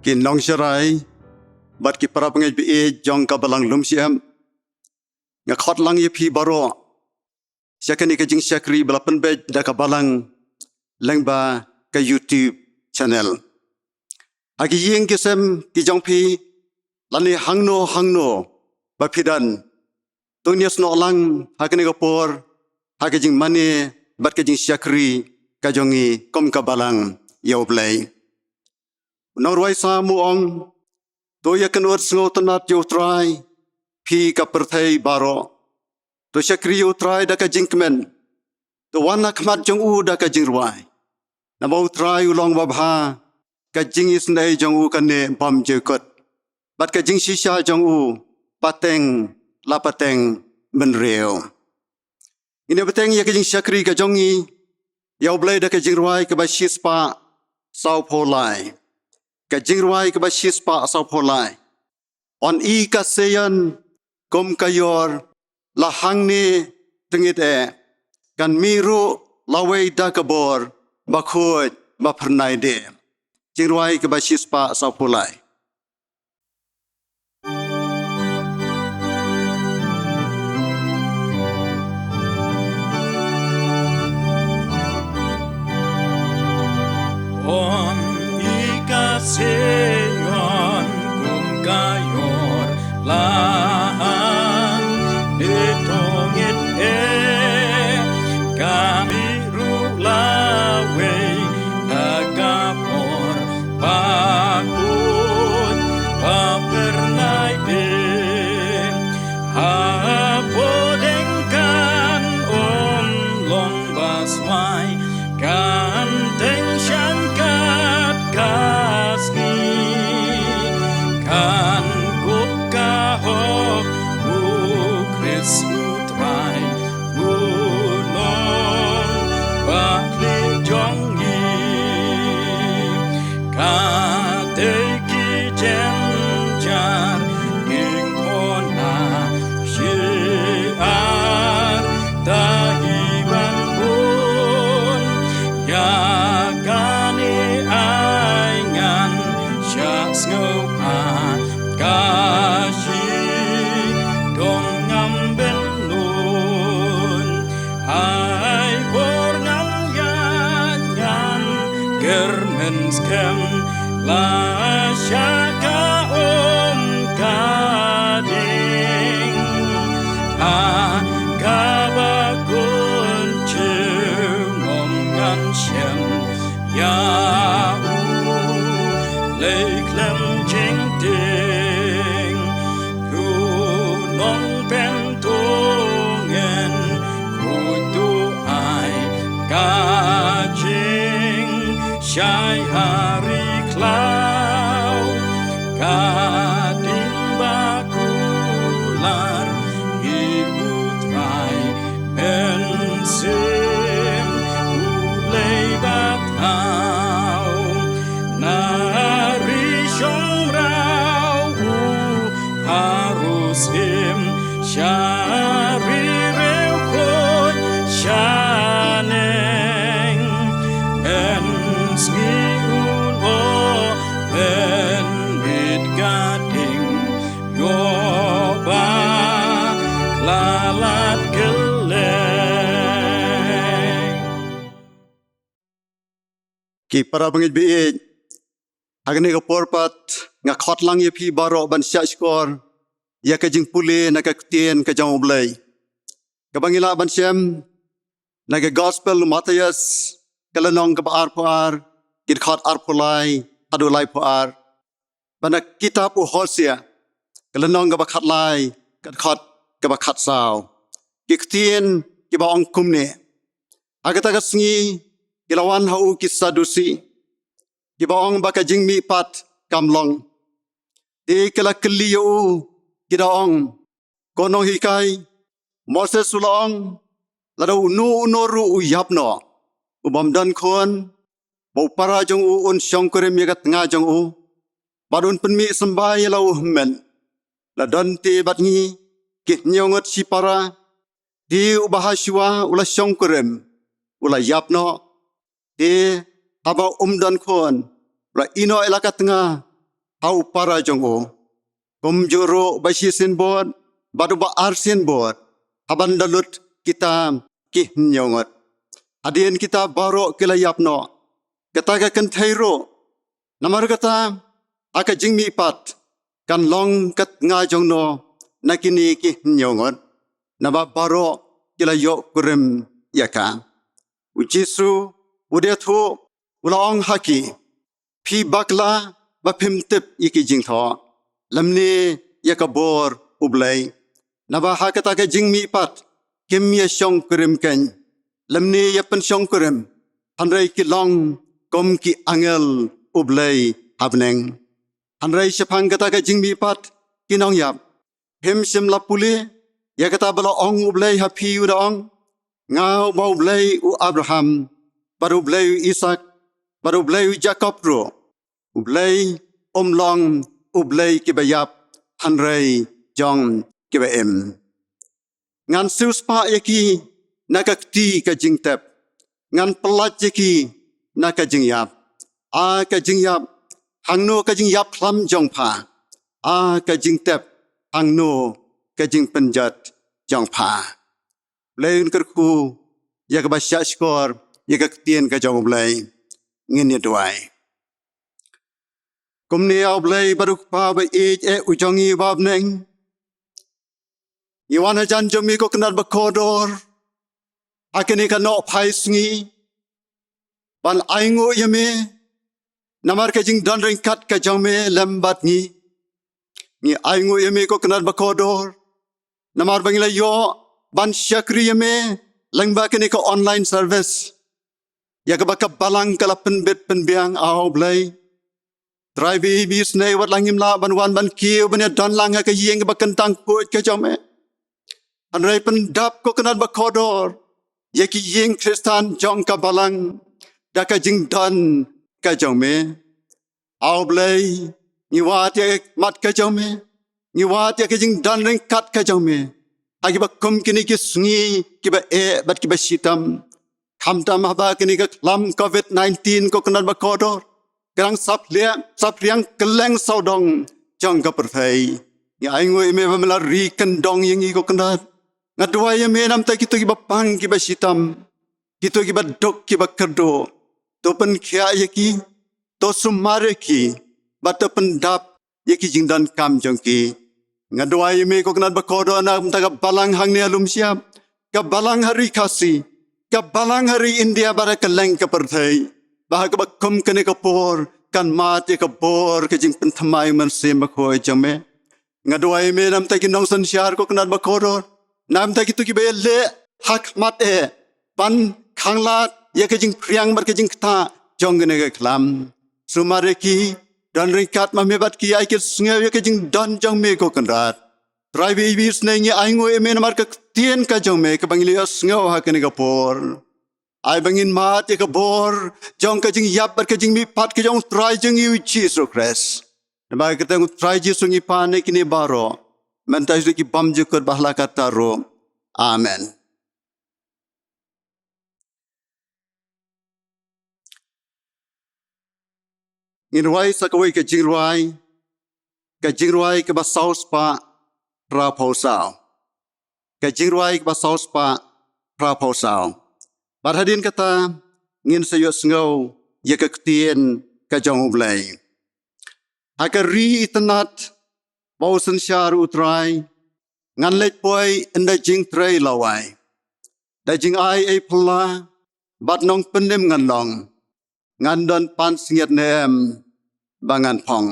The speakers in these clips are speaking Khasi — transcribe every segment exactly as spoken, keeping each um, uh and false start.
Ki nongshakri bad ki parabangeit ba ïeit jong ka Balang Lum Shyiap, nga khot lang ïa phi baroh sha kane ka jingshakri ba la pynbeit da ka Balang lyngba ka YouTube channel. Ha ki ïing ki sem ki jong phi, lane hangno hangno ba phi don, to ngin ïasnoh lang ha kane ka por ha ka jingmane bad ka jingshakri ka jong ngi kum ka Balang ïa U Blei. U nongrwai Salm u ong, to ïakynduh sngewtynnad ïa U Trai, phi ka pyrthei baroh. To shakri ïa U Trai da ka jingkmen. To wan ha khmat jong u da ka jingrwai. Namar U Trai u long babha, ka jingisynei jong u ka neh bymjukut, bad ka jingshisha jong u pateng la pateng bynriew. Ngin ïa bteng ïa ka jingshakri ka jong ngi ïa U Blei da ka jingrwai kaba shispah sawphew lai. Ka jingrwai kaba shispah sawphew lai. Yn i ka Sion kum ka ïor, la hangne tyngeh eh. Kan mih ruh lawei da ka bor bakhuid baphyrnai de. Jingrwai kaba shispah sawphew lai. Yn i ka Sion kum ka ïor, la hangne tyngeh eh. Kan mih ruh lawei da ka bor bakhuid baphyrnai de. Hapdeng kan ym long baswai, kan teng shangkat ka sngi. Kan kup ka hok U Khrist U Trai, U Nongpynim jong ngi. Katei ki jynjar kin khona shi ar, ta hi ban bun ïa kane ai ngan shah sngewbha. Ka shi dong ngam bynnud, ai bor ngam ïaid ngan kyrmen skhem, la shah ka um ka ding. Ha kaba khun jingmong ngan shem ïa U Blei khlem jingtieng. U Nongpynim to ngin khuid, to ai ka jingshai ha ri khlaw. Ka ding ba kular hi U Trai, mynsiem U Blei ba thaw. Na ri shong mraw u Pharushem, sha ri riewkhuid shaneng. Mynsngi u noh, mynmiet ka ding, ïoh ba la lad kylleng. Ki parabangeit ba ïeit, ha kane ka por pat nga khot lang ïa phi baroh ban shah shkor ïa ka jingpule na ka Ktien ka jong U Blei, kaba ngi lah ban shem na ka Gospel u Mathaios, ka lynnong kaba arphew ar, ki dkhot arphew lai haduh laiphew ar. Bad na kitab u Hosea, ka lynnong kaba khatlai, ka dkhot kaba khatsaw. Ki ktien kiba ong kumne: Ha kata ka sngi ki la wan ha u ki Sadusi, kiba ong ba ka jingmihpat kam long. Te ki la kylli ïa u, ki da ong, Ko Nonghikai, Moses u la ong, lada uno uno ruh u ïap noh, u bym don khun, ba u para jong u un shongkurim ïa ka tnga jong u, bad un pynmih symbai ïa la u hynmen. La don te bad ngi ki hynñiew ngut shipara, te uba ha shuwa u la shongkurim, u la ïap noh. Te haba um don khun, u la ïeh noh ïa la ka tnga, ha u para jong u. Kumjuh ruh ba shisien bud bad uba arsien bud, haba ynda lut kita ki hynñiew ngut. Hadien kita baroh ki la ïap noh, kata ka kynthei ruh. Namar kata, ha ka jingmihpat, kan long ka tnga jong no na kine ki hynñiew ngut, naba baroh ki la ïoh kurim ïa ka. U Jisu u da ïathuh, u la ong ha ki, phi bakla ba phim tip ïa ki jingthoh, lymne ïa ka bor U Blei. Naba ha kata ka jingmihpat, kim ïa shongkurim keiñ, lymne ïa pynshongkurim, hynrei ki long kum ki angel U Blei ha bneng. Hynrei shaphang kata ka jingmihpat, ki nongïap, phim shym la pule ïa kata ba la ong U Blei ha phi, u da ong, nga uba U Blei u Abraham, bad U Blei u Isak, bad U Blei u Jakob ruh. U Blei um long U Blei kiba ïap, hynrei jong kiba im. Ngan siewspah ïa ki na ka kti ka jingtep, ngan pyllait ïa ki na ka jingïap. A ka jingïap, hangno ka jingïap khlam jong pha? A ka jingtep, hangno ka jingpynjot jong pha? Blei un kyrkhu ïa kaba shah shkor ïa ka ktien ka jong U Blei. Ngin ïa duwai. Kumne A Blei bad U Kpa ba ïeit eh u jong ngi ba ha bneng, ngi wan hajan jong me ko Kynrad ba kordor ha kane ka nohphai sngi, ban ainguh ïa me namar ka jingdon ryngkat ka jong me lem bad ngi. Ngi ainguh ïa me ko Kynrad ba kordor namar ba ngi la ïoh ban shakri ïa me lyngba kane ka online service, ïa kaba ka balang ka la pynbit pynbiang, A Blei. Trai ba ïeit, ba isynei, wat la ngim lah ban wan ban kiew ban ïadon lang ha ka ïing kaba kyntang khuid ka jong me, hynrei pyndap ko Kynrad ba kordor ïa ki ïing Khristan jong ka balang da ka jingdon ka jong me. A Blei, ngi wad ïa ka mat ka jong me, ngi wad ïa ka jingdon ryngkat ka jong me ha kiba kum kine ki sngi kiba eh bad kiba shitom. Khamtam haba kane ka khlam covid nineteen ko Kynrad ba kordor ka dang saphriang, saphriang kylleng sawdong jong ka pyrthei, ngi ainguh ïa me ba me la ri kyndong ïa ngi ko Kynrad. Nga duwai ïa me namar kito kiba pang kiba shitom, kito kiba duk kiba kyrduh, to pynkhiah ïa ki, to sumar ïa ki, bad to pyndap ïa ki jingdonkam jong ki. Nga duwai ïa me ko Kynrad ba kordor namar ka balang hangne ha Lumshyiap, ka balang ha ri Khasi, ka balang ha ri India bad ha kylleng ka pyrthei, ba ha kaba kum kane ka por kan mad ïa ka bor ka jingpynthymmai u Mynsiem Bakhuid jong me. Nga duwai ïa me namar ki nongsynshar ko Kynrad ba kordor, namar kito kiba ïaleh ha khmat eh ban khanglad ïa ka jingphriang bad ka jingktah jong kane ka khlam. Sumar ïa ki, don ryngkat ma me bad ki, ai ki sngew ïa ka jingdon jong me ko Kynrad. Trai ba ïeit, ba isynei, ngi ainguh ïa me namar ka ktien ka jong me kaba ngi la ïohsngew ha kane ka por. Ai ba ngin mad ïa ka bor jong ka jingïap bad ka jingmihpat ka jong u Trai jong ngi u Jisu Khrist. Namar ka kyrteng u Trai Jisu ngi pan ïa kine baroh, mynta sha ki bymjukut bad ha la katta ruh. Amen. Ngin rwai sa kawei ka jingrwai, ka jingrwai kaba saw spah phra phew saw. Ka jingrwai kaba saw spah phra phew saw. Bad hadien kata ngin sa ïohsngew ïa ka ktien ka jong U Blei. Ha ka ri itynnad ba u synshar u Trai, ngan leit poi ynda jingtrei lawei. Da jingai ei phylla bad nongpynim ngan long. Ngan don pansngiat ne em ba ngan phong?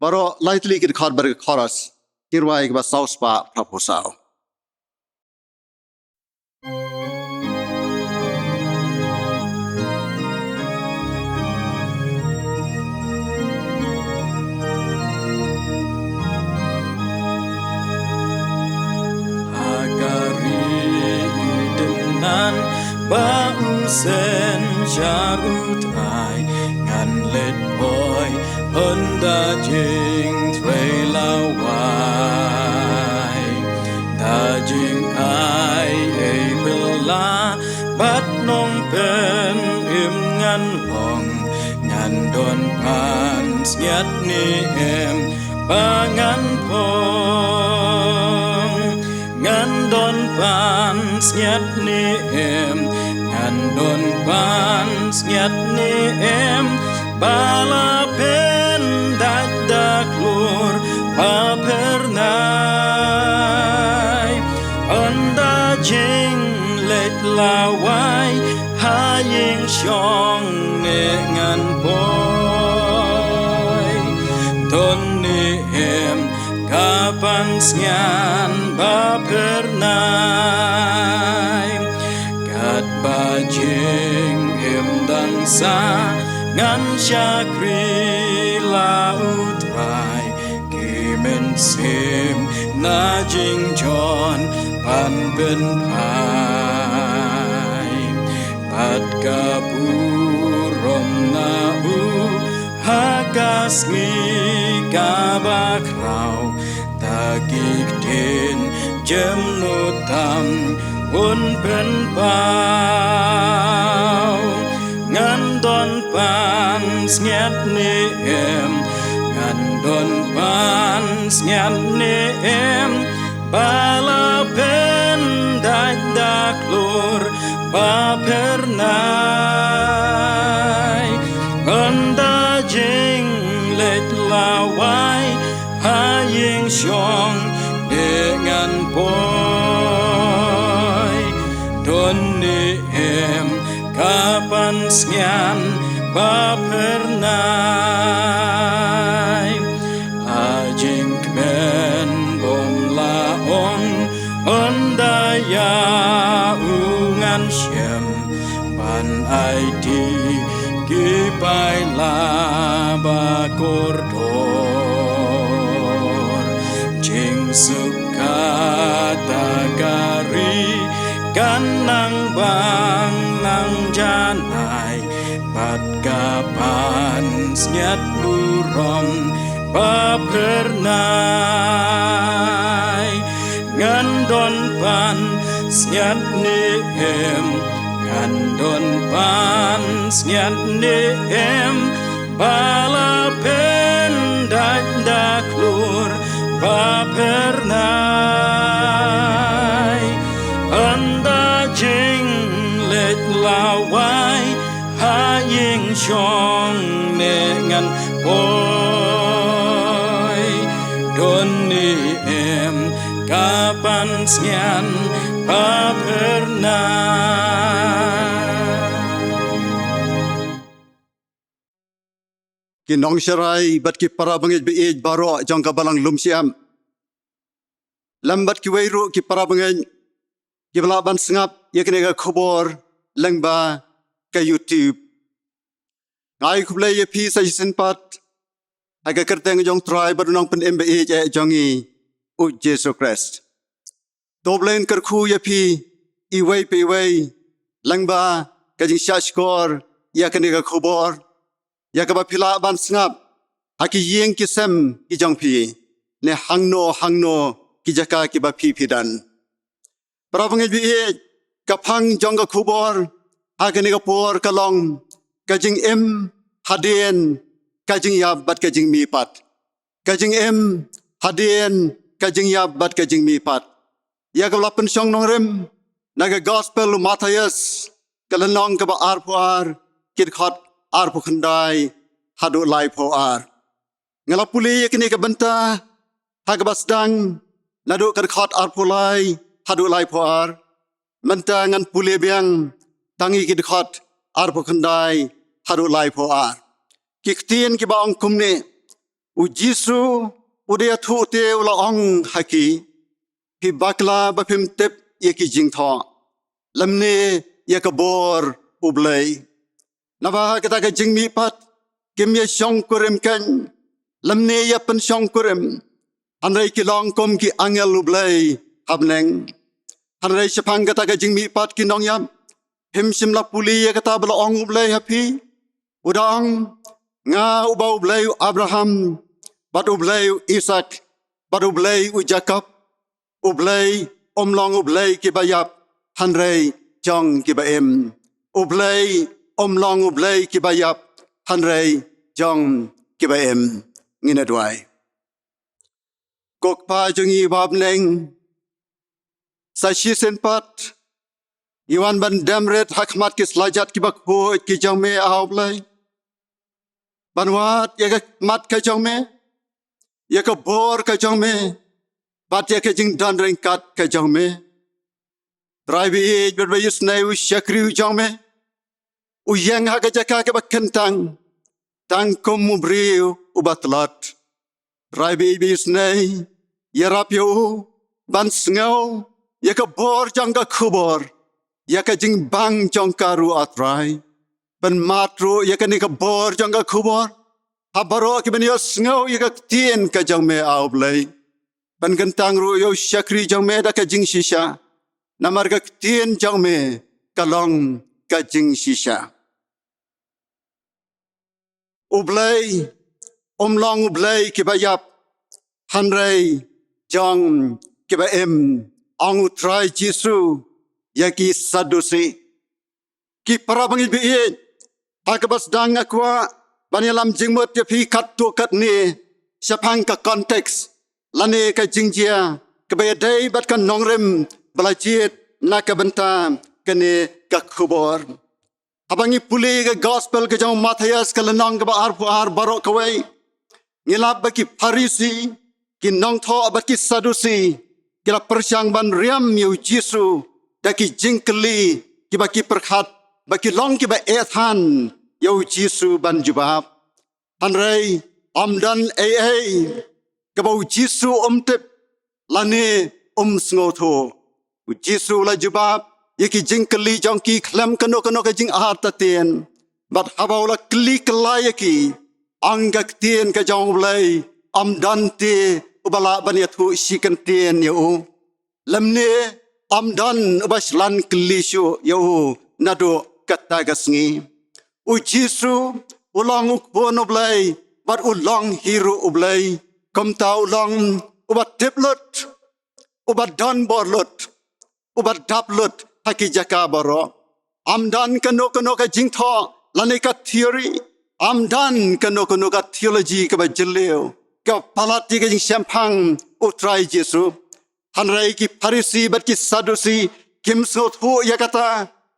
Baroh lai tylli ki dkhot bad ka chorus. Jingrwai kaba saw spah phra phew saw. Ha ka ri itynnad ba u synshar u Trai, ngan leit poi ynda jingtrei lawei. Da jingai ei phylla bad nongpynim ngan long. Ngan don pan Sngiat ne em ba ngan phong, ngan don pan. Sngiat ne em, ngan don pan. Sngiat ne em ba la pyndait da klur ba phyrnai. Ynda jingleit la wai ha ïing shong ne ngan poi. Don ne em ka pan sngian ba phyrnai. Katba jingim dang sah ngan shakri la U Trai, ki mynsiem na jingjot ban pynphai. Bad ka burom na u ha ka sngi kaba khraw, da ki ktien jemnud tam un pynpaw. Ngan don pan. Sngiat ne em, ngan don pan. Sngiat ne em ba la pyndait da klur ba phyrnai. Ynda jingleit la wai ha ïing shong ne ngan poi. Don ne em ka pan sngian ba phyrnai. Ha jingkmen bym la ong ynda ïa u ngan shem ban aiti ki paila ba kordor. Jingsuk kata ka ri kan nang bang nang janai, bad ka pan sngiat burom ba phyrnai. Ngan don pan. Sngiat ne em, ngan don pan. Sngiat ne em ba la pyndait da klur ba phyrnai. Ynda jingleit la wai ha ïing shong ne ngan poi. Don ne em ka pan sngian ba phyrnai. Ki nongsharai bad ki para bangeit ba ïeit baroh jong ka balang lum shyiap, lem bad kiwei ruh ki para bangeit kiba lah ban sngap ïa kane ka khubor lyngba ka YouTube. Nga ai khublei ïa phi sa shisien pat ha ka kyrteng jong U Trai bad U Nongpynim ba ïeit eh jong ngi, U Jisu Khrist. To U Blei un kyrkhu ïa phi iwei pa iwei lyngba ka jingshahshkor ïa kane ka khubor, ïa kaba phi lah ban sngap ha ki ïing ki sem ki jong phi, ne hangno hangno ki jaka kiba phi phi don. Para bangeit ba ïeit, ka phang jong ka khubor ha kane ka por ka long ka jingim hadien ka jingïap bad ka jingmihpat. Ka jingim hadien ka jingïap bad ka jingmihpat. Ïa kaba la pynshong nongrim na ka Gospel u Mathaios, ka lynnong kaba arphew ar, ki dkhot arphew khyndai haduh laiphew ar. Nga la pule ïa kane ka bynta ha kaba sdang naduh ka dkhot arphew lai haduh laiphew ar. Mynta ngan pule biang tang ïa ki dkhot arphew khyndai haduh laiphew ar. Ki ktien kiba ong kumne: U Jisu u da ïathuh te u la ong ha ki, phi bakla ba phim tip ïa ki jingthoh, lymne ïa ka bor U Blei. Naba ha kata ka jingmihpat kim ïa shongkurim keiñ, lymne ïa pynshongkurim, hynrei ki long kum ki angel U Blei ha bneng. Hynrei shaphang kata ka jingmihpat ki nongïap, phim shym la pule ïa kata ba la ong U Blei ha phi? U da ong, nga uba U Blei u Abraham, bad U Blei u Isaak, bad U Blei u Jakob. U Blei um long U Blei kiba ïap, hynrei jong kiba im. U Blei um long U Blei kiba ïap, hynrei jong kiba im. Ngin ïa duwai. Ko Kpa jong ngi ba ha bneng, sa shisien pat ngi wan ban dem rit ha khmat ki slajat kiba khuid ki jong me, ah U Blei, ban wad ïa ka khmat ka jong me, ïa ka bor ka jong me, bad ïa ka jingdon ryngkat ka jong me. Trai ba ïeit bad ba ïohsnei, u shakri u jong me u ïeng ha ka jaka kaba kyntang, tang kum u briew uba tlot. Trai ba ïeit ba ïohsnei, ïarap ïa u ban sngew ïa ka bor jong ka khubor, ïa ka jingbang jong ka ruh, ah Trai. Pynmad ruh ïa kane ka bor jong ka khubor ha baroh kiban ïohsngew ïa ka ktien ka jong me, ah U Blei. Pynkyntang ruh ïa u shakri jong me da ka jingshisha, namar ka ktien jong me ka long ka jingshisha. U Blei um long U Blei kiba ïap, hynrei jong kiba im, ong u Trai Jisu ïa ki Sadusi. Ki para bangeit ba ïeit, ha kaba sdang nga kwah ban ïalam jingmut ïa phi katto katne shaphang ka context lane ka jingjia kaba ïadei bad ka nongrim ba la jied na ka bynta kane ka khubor. Haba ngi pule ka gospel ka jong u Mathaios, ka lynnong kaba arphew ar baroh kawei, ngi lap ba ki Pharisi, ki nongthoh bad ki Sadusi ki la pyrshang ban riam ïa u Jisu da ki jingkylli kiba ki pyrkhat ba ki long kiba eh than ïa u Jisu ban jubab. Hynrei ym don ei ei kaba u Jisu um tip lane um sngewthuh. U Jisu u la jubab ïa ki jingkylli jong ki khlem kano kano ka jingartatien. Bad haba u la kylli kylla ïa ki, ong ka ktien ka jong U Blei, ym don te uba lah ban ïathuh shi kyntien ïa u. Lymne ym don uba shlan kylli shuh ïa u naduh kata ka sngi. U Jisu u long u Khun U Blei bad u long hi ruh U Blei. Kumta u long uba tip lut, uba don bor lut, uba dap lut ha ki jaka baroh. Ym don kano kano ka jingthoh lane ka theory, ym don kano kano ka theology kaba jylliew kaba palat ïa ka jingshemphang u Trai Jisu. Hynrei ki Pharisi bad ki Sadusi kim sngewthuh ïa kata,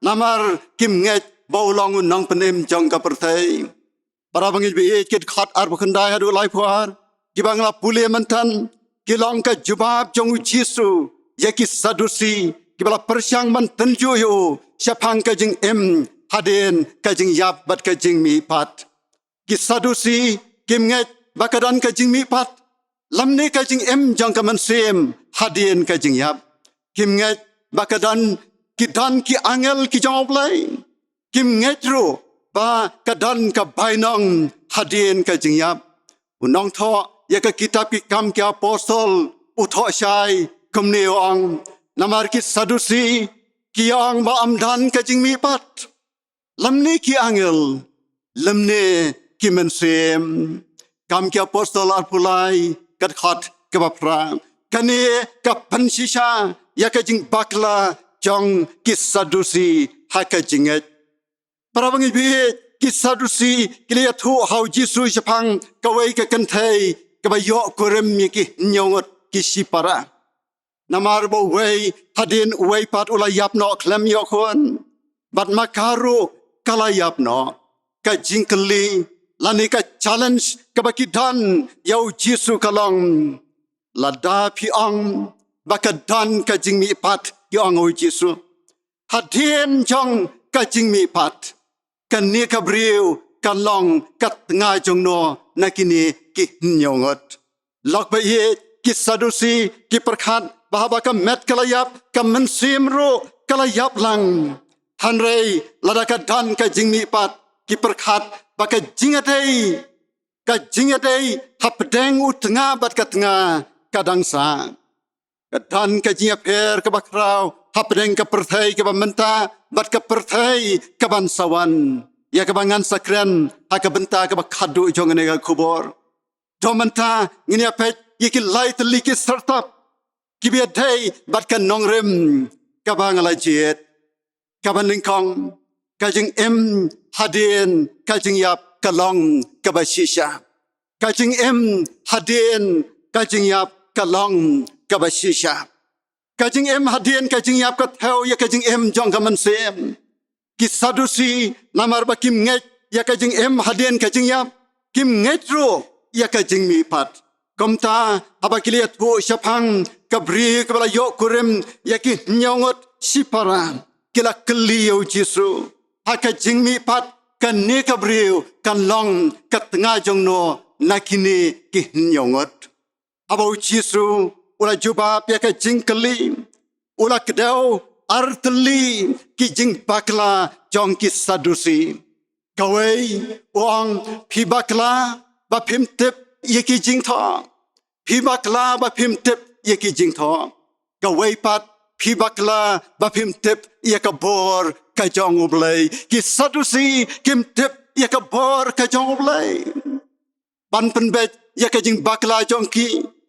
namar kim ngeit ba u long u nongpynim jong ka pyrthei. Para bangeit ba ïeit, ki dkhot arphew khyndai haduh laiphew ar kiba nga la pule mynta, ki long ka jubab jong u Jisu ïa ki Sadusi kiba la pyrshang ban tynjuh ïa u shaphang ka jingim hadien ka jingïap bad ka jingmihpat. Ki Sadusi kim ngeit ba ka don ka jingmihpat lymne ka jingim jong ka mynsiem hadien ka jingïap. Kim ngeit ba ka don, ki don ki angel ki jong U Blei. Kim ngeit ruh ba ka don ka bainong hadien ka jingïap. U nongthoh ïa ka kitab Ki Kam ki Apostol u thoh shai kumne, u ong, namar ki Sadusi ki ong ba ym don ka jingmihpat, lymne ki angel, lymne ki mynsiem. Kam ki Apostol arphew lai, ka dkhot kaba phra. Kane ka pynshisha ïa ka jingbakla jong ki Sadusi ha ka jingngeit. Para bangeit ba ïeit, ki Sadusi ki la ïathuh ha u Jisu shaphang kawei ka kynthei kaba ïoh kurim ïa ki hynñiew ngut ki shipara. Namar ba uwei hadien uwei pat u la ïap noh khlem ïoh khun. Bad ma ka ruh ka la ïap noh. Ka jingkylli lane ka challenge kaba ki don ïa u Jisu ka long, lada phi ong ba ka don ka jingmihpat, ki ong, u Jisu, hadien jong ka jingmihpat, kane ka briew kan long ka tnga jong no na kine ki hynñiew ngut. Lok ba ïeit, ki Sadusi ki pyrkhat ba haba ka met ka la ïap, ka mynsiem ruh ka la ïap lang. Hynrei lada ka don ka jingmihpat, ki pyrkhat ba ka jingïadei, ka jingïadei hapdeng u tnga bad ka tnga ka dang sah. Ka don ka jingïapher kaba khraw hapdeng ka pyrthei kaba mynta bad ka pyrthei kaban sa wan, ïa kaba ngan sa kren ha ka bynta kaba khatduh jong kane ka khubor. To mynta ngin ïa peit ïa ki lai tylli ki syrtap kiba ïadei bad ka nongrim kaba nga la jied. Kaba nyngkong, ka jingim hadien ka jingïap ka long kaba shisha. Ka jingim hadien ka jingïap ka long kaba shisha. Ka jingim hadien ka jingïap ka thew ïa ka jingim jong ka mynsiem. Ki Sadusi, namar ba kim ngeit ïa ka jingim hadien ka jingïap, kim ngeit ruh ïa ka jingmihpat. Kumta, haba ki la ïathuh shaphang ka briew kaba la ïoh kurim ïa ki hynñiew ngut shipara, ki la kylli ïa u Jisu: Ha ka jingmihpat, kane ka briew kan long ka tnga jong no na kine ki hynñiew ngut? Haba u Jisu u la jubab ïa ka jingkylli, u la kdew artylli ki jingbakla jong ki Sadusi. Kawei u ong: Phi bakla ba phim tip ïa ki jingthoh. Phi bakla ba phim tip ïa ki jingthoh. Kawei pat: Phi bakla ba phim tip ïa ka bor ka jong U Blei. Ki Sadusi kim tip ïa ka bor ka jong U Blei. Ban pynbeit ïa ka jingbakla jong ki,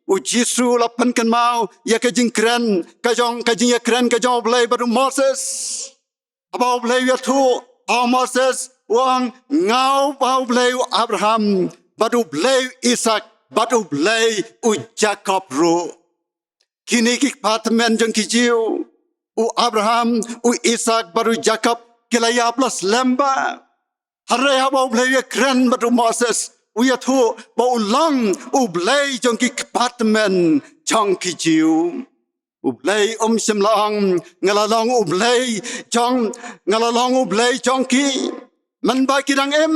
u Jisu u la pynkynmaw ïa ka jingkren ka jong, ka jingïakren ka jong U Blei bad u Moses. Haba U Blei u ïathuh ha u Moses, u ong: Nga uba U Blei u Abraham, bad U Blei u Isaak, bad U Blei u Jakob ruh. Kine ki kpa tymmen jong ki Jiw, u Abraham, u Isaak bad u Jakob, ki la ïap la slem bha. Hynrei haba U Blei u ïakren bad u Moses, u ïathuh ba u long U Blei jong ki kpa tymmen jong ki Jiw. U Blei um shym la ong: Nga la long U Blei jong, nga la long U Blei jong ki mynba ki dang im.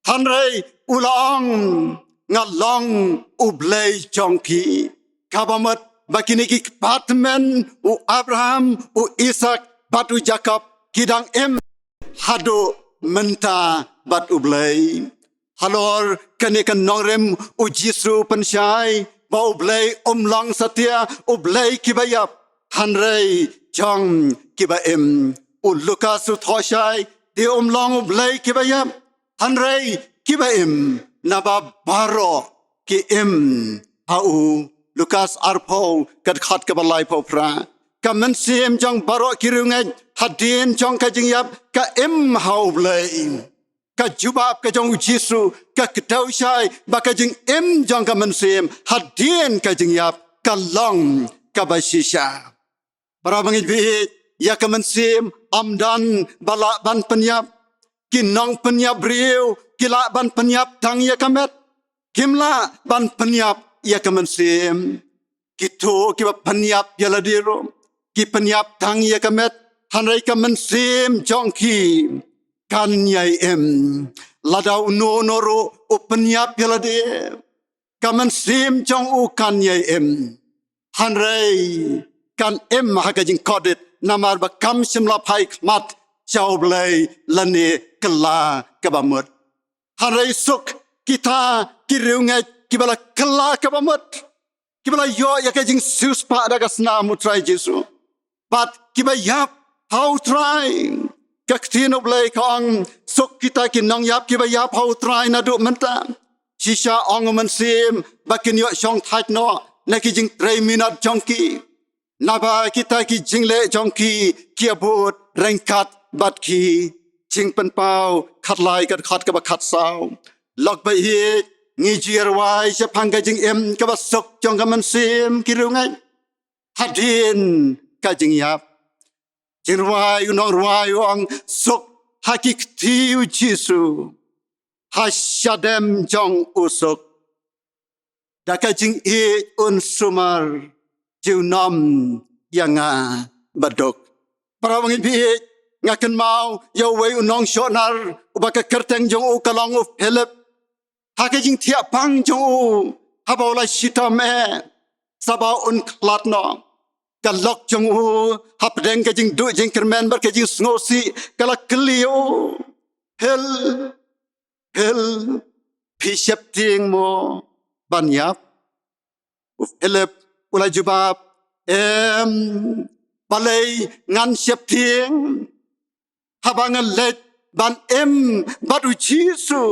Hynrei u la ong: Nga long U Blei jong ki. Kaba mut ba kine ki kpa tymmen, u Abraham, u Isaak bad u Jakob, ki dang im haduh mynta bad U Blei. Halor kane ka nongrim, u Jisu u pynshai ba U Blei um long satia U Blei kiba ïap, hynrei jong kiba im. U Lukas u thoh shai: Te um long U Blei kiba ïap, hynrei kiba im, naba baroh ki im ha u. Lukas arphew, ka dkhot kaba laiphew phra. Ka mynsiem jong baroh ki riewngeit hadien jong ka jingïap ka im ha U Blei. Ka jubab ka jong u Jisu ka kdew shai ba ka jingim jong ka mynsiem hadien ka jingïap ka long kaba shisha. Para bangeit, ïa ka mynsiem ym don ba lah ban pynïap. Ki nongpynïap briew ki lah ban pynïap tang ïa ka met, kim lah ban pynïap ïa ka mynsiem. Kito kiba pynïap ïa lade ruh ki pynïap tang ïa ka met, hynrei ka mynsiem jong ki kan ïai im. Lada uno uno ruh u pynïap ïa lade, ka mynsiem jong u kan ïai im, hynrei kan im ha ka jingkordit, namar ba kam shym la phai khmat sha U Blei lane kylla kaba mut. Hynrei suk kita ki riewngeit kiba la kylla kaba mut, kiba la ïoh ïa ka jingsiewspah da ka snam U Trai Jisu, bad kiba ïap ha U Trai. Ka ktien U Blei ka ong: Suk kita ki nongïap kiba ïap ha U Trai naduh mynta. Shisha, ong u Mynsiem, ba kin ïoh shongthait noh na ki jingtrei minot jong ki, naba kita ki jingleh jong ki ki ïabud ryngkat bad ki. Jingpynpaw khatlai, ka dkhot kaba khatsaw. Lok ba ïeit, ngi ju ïarwai shaphang ka jingim kaba suk jong ka mynsiem ki riewngeit hadien ka jingïap. Jingrwai, u nongrwai u ong: Suk ha ki kti U Jisu, ha shadem jong u suk. Da ka jingïeit un sumar, junom ïa nga baduk. Para bangeit, nga kynmaw ïa uwei u nongshohnar uba ka kyrteng jong u ka long u Philip. Ha ka jingthiah pang jong u, haba u la shitom eh, sa ba un khlad noh, ka lok jong u, hapdeng ka jingduh jingkyrmen bad ka jingsngewsih, ka la kylli ïa u: Phil, Phil, phi sheptieng mo ban ïap? U Philip u la jubab: Em, balei ngan sheptieng, haba nga leit ban im bad U Jisu,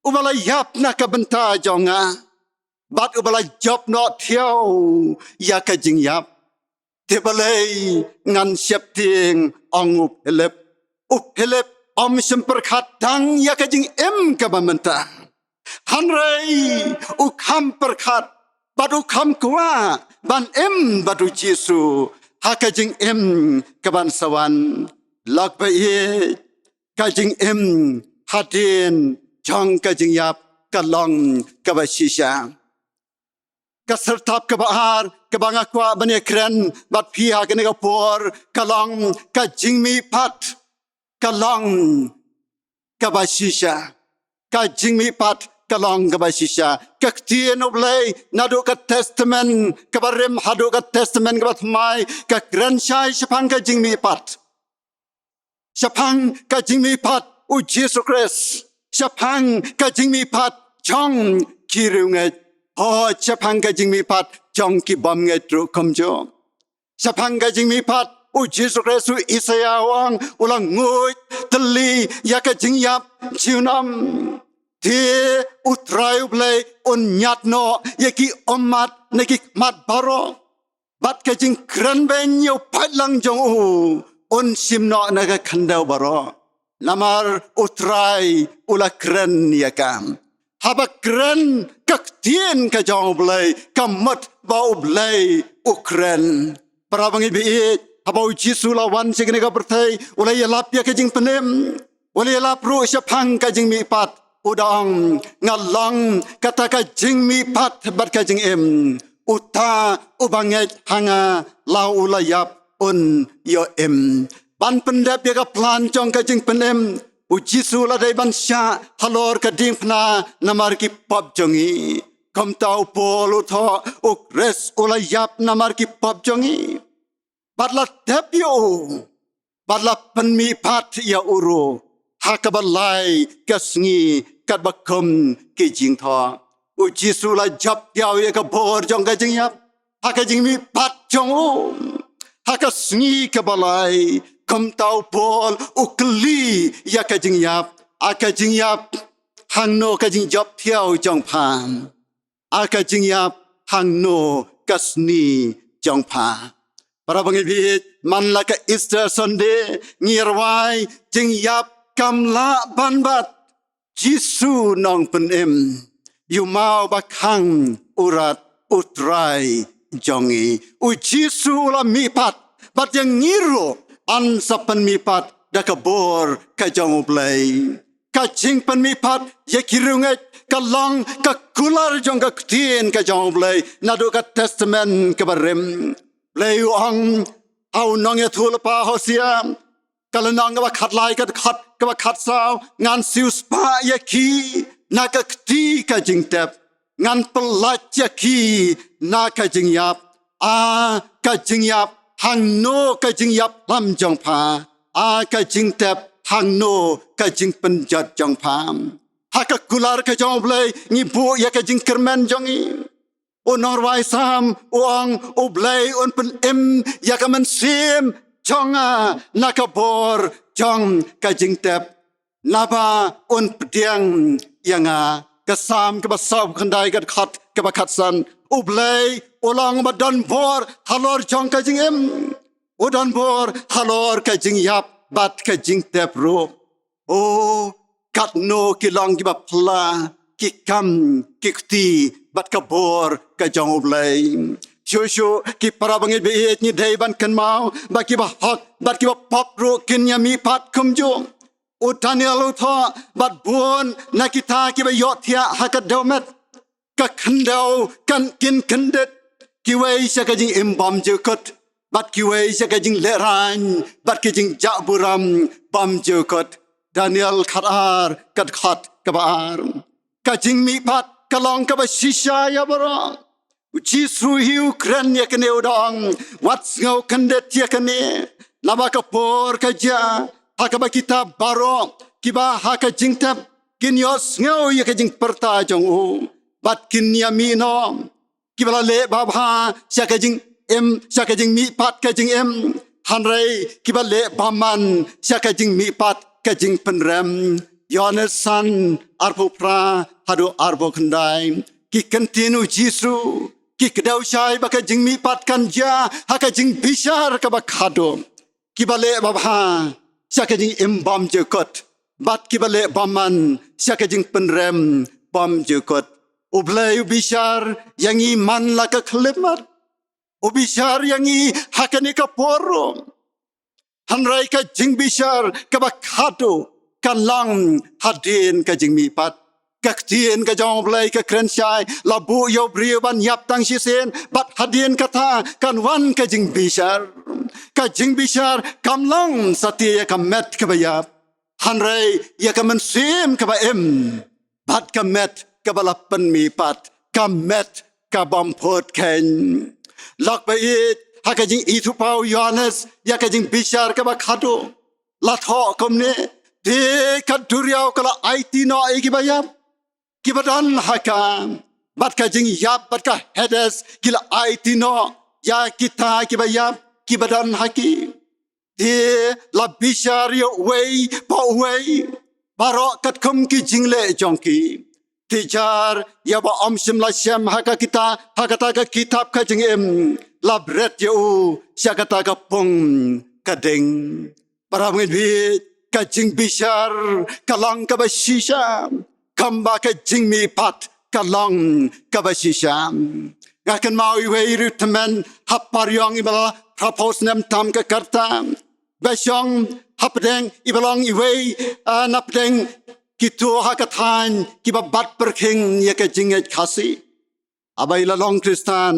uba la ïap na ka bynta jong nga, bad uba la jop noh thiaw ïa ka jingïap. Te balei ngan sheptieng, ong u Philip. U Philip um shym pyrkhat tang ïa ka jingim kaba mynta, Hynrei u kham pyrkhat bad u kham kwah ban im bad u Jisu ha ka jingim ka ban sa wan. Lok ba ïeit, ka jingim hadien jong ka jingïap ka long kaba shisha. Ka syrtap kaba ar kaba nga kwah ban ïakren bad phi ha kane ka por ka long ka jingmihpat ka long kaba shisha. Ka jingmihpat ka long kaba shisha. Ka ktien U Blei naduh ka Testament kaba rim haduh ka Testament kaba thymmai ka kren shai shaphang ka jingmihpat, shaphang ka jingmihpat u Jisu Khrist, shaphang ka jingmihpat jong ki riewngeit, hooid shaphang ka jingmihpat jong ki bymngeit ruh kumjuh. Shaphang ka jingmihpat u Jisu Khrist, u Isaïah u ong, u la nguid tylli ïa ka jingïap junom. Te U Trai U Blei un ñiad noh ïa ki ummat na ki khmat baroh, bad ka jingkren beiñ ïa u paidlang jong u un shim noh na ka khyndew baroh. Namar U Trai u la kren ïa ka. Haba kren ka ktien ka jong U Blei, ka mut ba U Blei u kren. Para bangeit ba ïeit, haba u Jisu u la wan sha kane ka pyrthei, u la ïalap ïa ka jingpynim. U la ïalap ruh shaphang ka jingmihpat. U da ong, nga long kata ka jingmihpat bad ka jingim. Uta uba ngeit ha nga, la u la ïap un ïoh im. Ban pyndep ïa ka plan jong ka jingpynim, u Jisu u la dei ban shah halor ka diengphna namar ki pop jong ngi. Kumta u Paul u thoh, u Khrist u la ïap namar ki pop jong ngi. Bad la tep ïa u, bad la pynmihpat ïa u ruh ha kaba lai ka sngi katba kum ki jingthoh. U Jisu u la jop ïa u ïa ka bor jong ka jingïap ha ka jingmihpat jong u ha ka sngi kaba lai. Kumta u Paul u kylli ïa ka jingïap, a ka jingïap, hangno ka jingjop thiaw jong pha? A ka jingïap, hangno ka sni jong pha? Para bangeit, man la ka Easter Sunday ngi rwai, jingïap kam lah ban bat. Jisu Nongpynim, ïa u maw ba khang u rat, u Trai jong ngi. U Jisu u la mihpat bad ïa ngi ruh yn sa pynmihpat da ka bor ka jong U Blei. Ka jingpynmihpat ïa ki riewngeit ka long ka kular jong ka ktien ka jong U Blei naduh ka Testament kaba rim. Blei u ong ha u nongïathuhlypa Hosea, ka lynnong kaba khatlai, ka dkhot kaba khatsaw, ngan siewspah ïa ki na ka kti ka jingtep, ngan pyllait ïa ki na ka jingïap. A ka jingïap, hangno ka jingïap lam jong pha? A ka jingtep, hangno ka jingpynjot jong pha? Ha ka kular ka jong U Blei ngi buh ïa ka jingkyrmen jong ngi. U nongrwai Salm u ong, U Blei un pynim ïa ka mynsiem jong nga na ka bor jong ka jingtep, naba un pdiang ïa nga. Ka Salm kaba sawphew khyndai, ka dkhot kaba khatsan. U Blei u long ba don bor halor jong ka jingim. U don bor halor ka jingïap bad ka jingtep ruh. O, katno ki long kiba phylla ki kam ki kti bad ka bor ka jong U Blei. Shuh shuh ki para bangeit ba ïeit, ngi dei ban kynmaw ba kiba hok bad kiba pop ruh kin ïa mihpat kumjuh. U Daniel u thoh, bad bun na kita kiba ïohthiah ha ka dewmet ka khyndew kan kin kyndit, kiwei sha ka jingim bymjukut, bad kiwei sha ka jinglehrain bad ka jingjahburom bymjukut. Daniel khatar, ka dkhot kaba ar. Ka jingmihpat ka long kaba shisha ïa baroh. U Jisu hi u kren ïa kane, u da ong, wat sngew kyndit ïa kane. Naba ka por ka jia ha kaba kita baroh kiba ha ka jingtep kin ïohsngew ïa ka jingpyrta jong u bad kin ïa mih noh. Kiba la leh babha sha ka jingim, sha ka jingmihpat ka jingim, hynrei kiba leh bymman sha ka jingmihpat ka jingpynrem. Ïoannis san, arphew phra haduh arphew khyndai. Ki ktien u Jisu ki kdew shai ba ka jingmihpat kan jia ha ka jingbishar kaba khadduh. Kiba leh babha sha ka jingim bymjukut bad kiba leh bymman sha ka jingpynrem bymjukut. U Blei u bishar ïa ngi man la ka khyllipmat. U bishar ïa ngi ha kane ka por ruh. Hynrei ka jingbishar kaba khadduh ka long hadien ka jingmihpat. Ka ktien ka jong U Blei ka kren shai, la buh ïa u briew ban ïap tang shisien, bad hadien kata kan wan ka jingbishar. Ka jingbishar kam long satia ïa ka met kaba ïap, hynrei ïa ka mynsiem kaba im, bad ka met kaba la pynmihpat, ka met ka bym phut khein. Lok ba ïeit, ha ka jingithuhpaw u Ïohannes ïa ka jingbishar kaba khadduh, la thoh kumne: Te ka duriaw ka la aiti noh ïa kiba ïap, kiba don ha ka, bad ka jingïap bad ka Hades ki la aiti noh ïa kita kiba ïap, kiba don ha ki. Te la bishar ïa uwei pa uwei baroh katkum ki jingleh jong ki. Te jar ïa uba ym shym la shem ha ka kita, ha kata ka kitab ka jingim, la bret ïa u sha kata ka pung ka ding. Para bangeit, ka jingbishar ka long kaba shisha, kumba ka jingmihpat ka long kaba shisha. Nga kynmaw iwei i riewtymmen ha Pariong iba la phra phew snem tam ka rta, ba shong hapdeng, iba long iwei, ah, napdeng kito ha ka thaiñ kiba bat pyrkhing ïa ka jingngeit Khasi. Haba i la long Khristan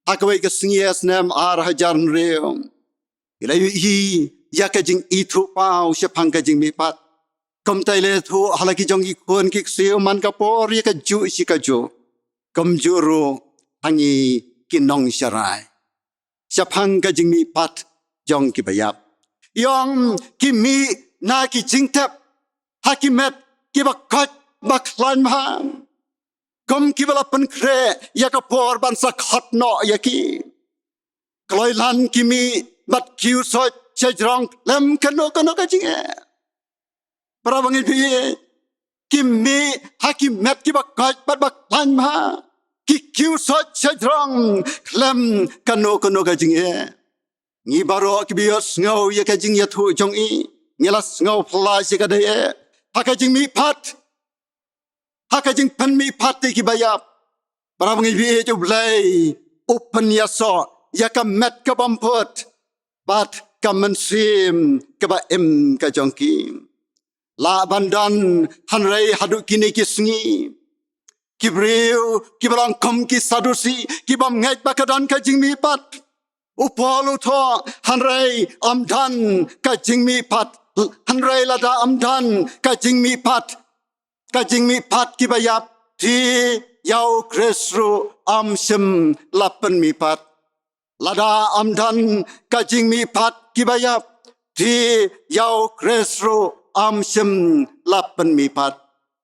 ha kawei ka sngi ha snem ar hajar hynriew, i la ïohi ïa ka jingithuhpaw shaphang ka jingmihpat. Kumta i la ïathuh ha la ki jong ki khun ki ksiew man ka por ïa kajuh shi kajuh, kumjuh ruh ha ngi ki nongsharai, shaphang ka jingmihpat jong kiba ïap. I ong ki mih na ki jingtep ha ki met kiba koit ba khlaiñ bha, kum kiba la pynkhreh ïa ka por ban sa khot noh ïa ki. Kloi lan ki mih bad kiew soit shajrong lem kano kano ka jingeh. Para bangeit, ki mih ha ki met kiba koit bad ba khlaiñ bha, ki kiew soit shajrong lem kano kano ka jingeh. Ngi baroh kiba ïohsngew ïa ka jingïathuh jong i, ngi la sngew phylla sha ka dei eh ha ka jingmihpat, ha ka jingpynmihpat ïa kiba ïap. Para bangeit, U Blei u pynïasoh ïa ka met ka bym phut bad ka mynsiem kaba im ka jong ki. Lah ban don hynrei haduh kine ki sngi ki briew kiba long kum ki Sadusi, ki bym ngeit ba ka don ka jingmihpat. U Paul u thoh, hynrei ym don ka jingmihpat, hynrei lada ym don ka jingmihpat, ka jingmihpat kiba ïap, te ïa u Khrist ruh ym shym la pynmihpat. Lada ym don ka jingmihpat kiba ïap, te ïa u Khrist ruh ym shym la pynmihpat.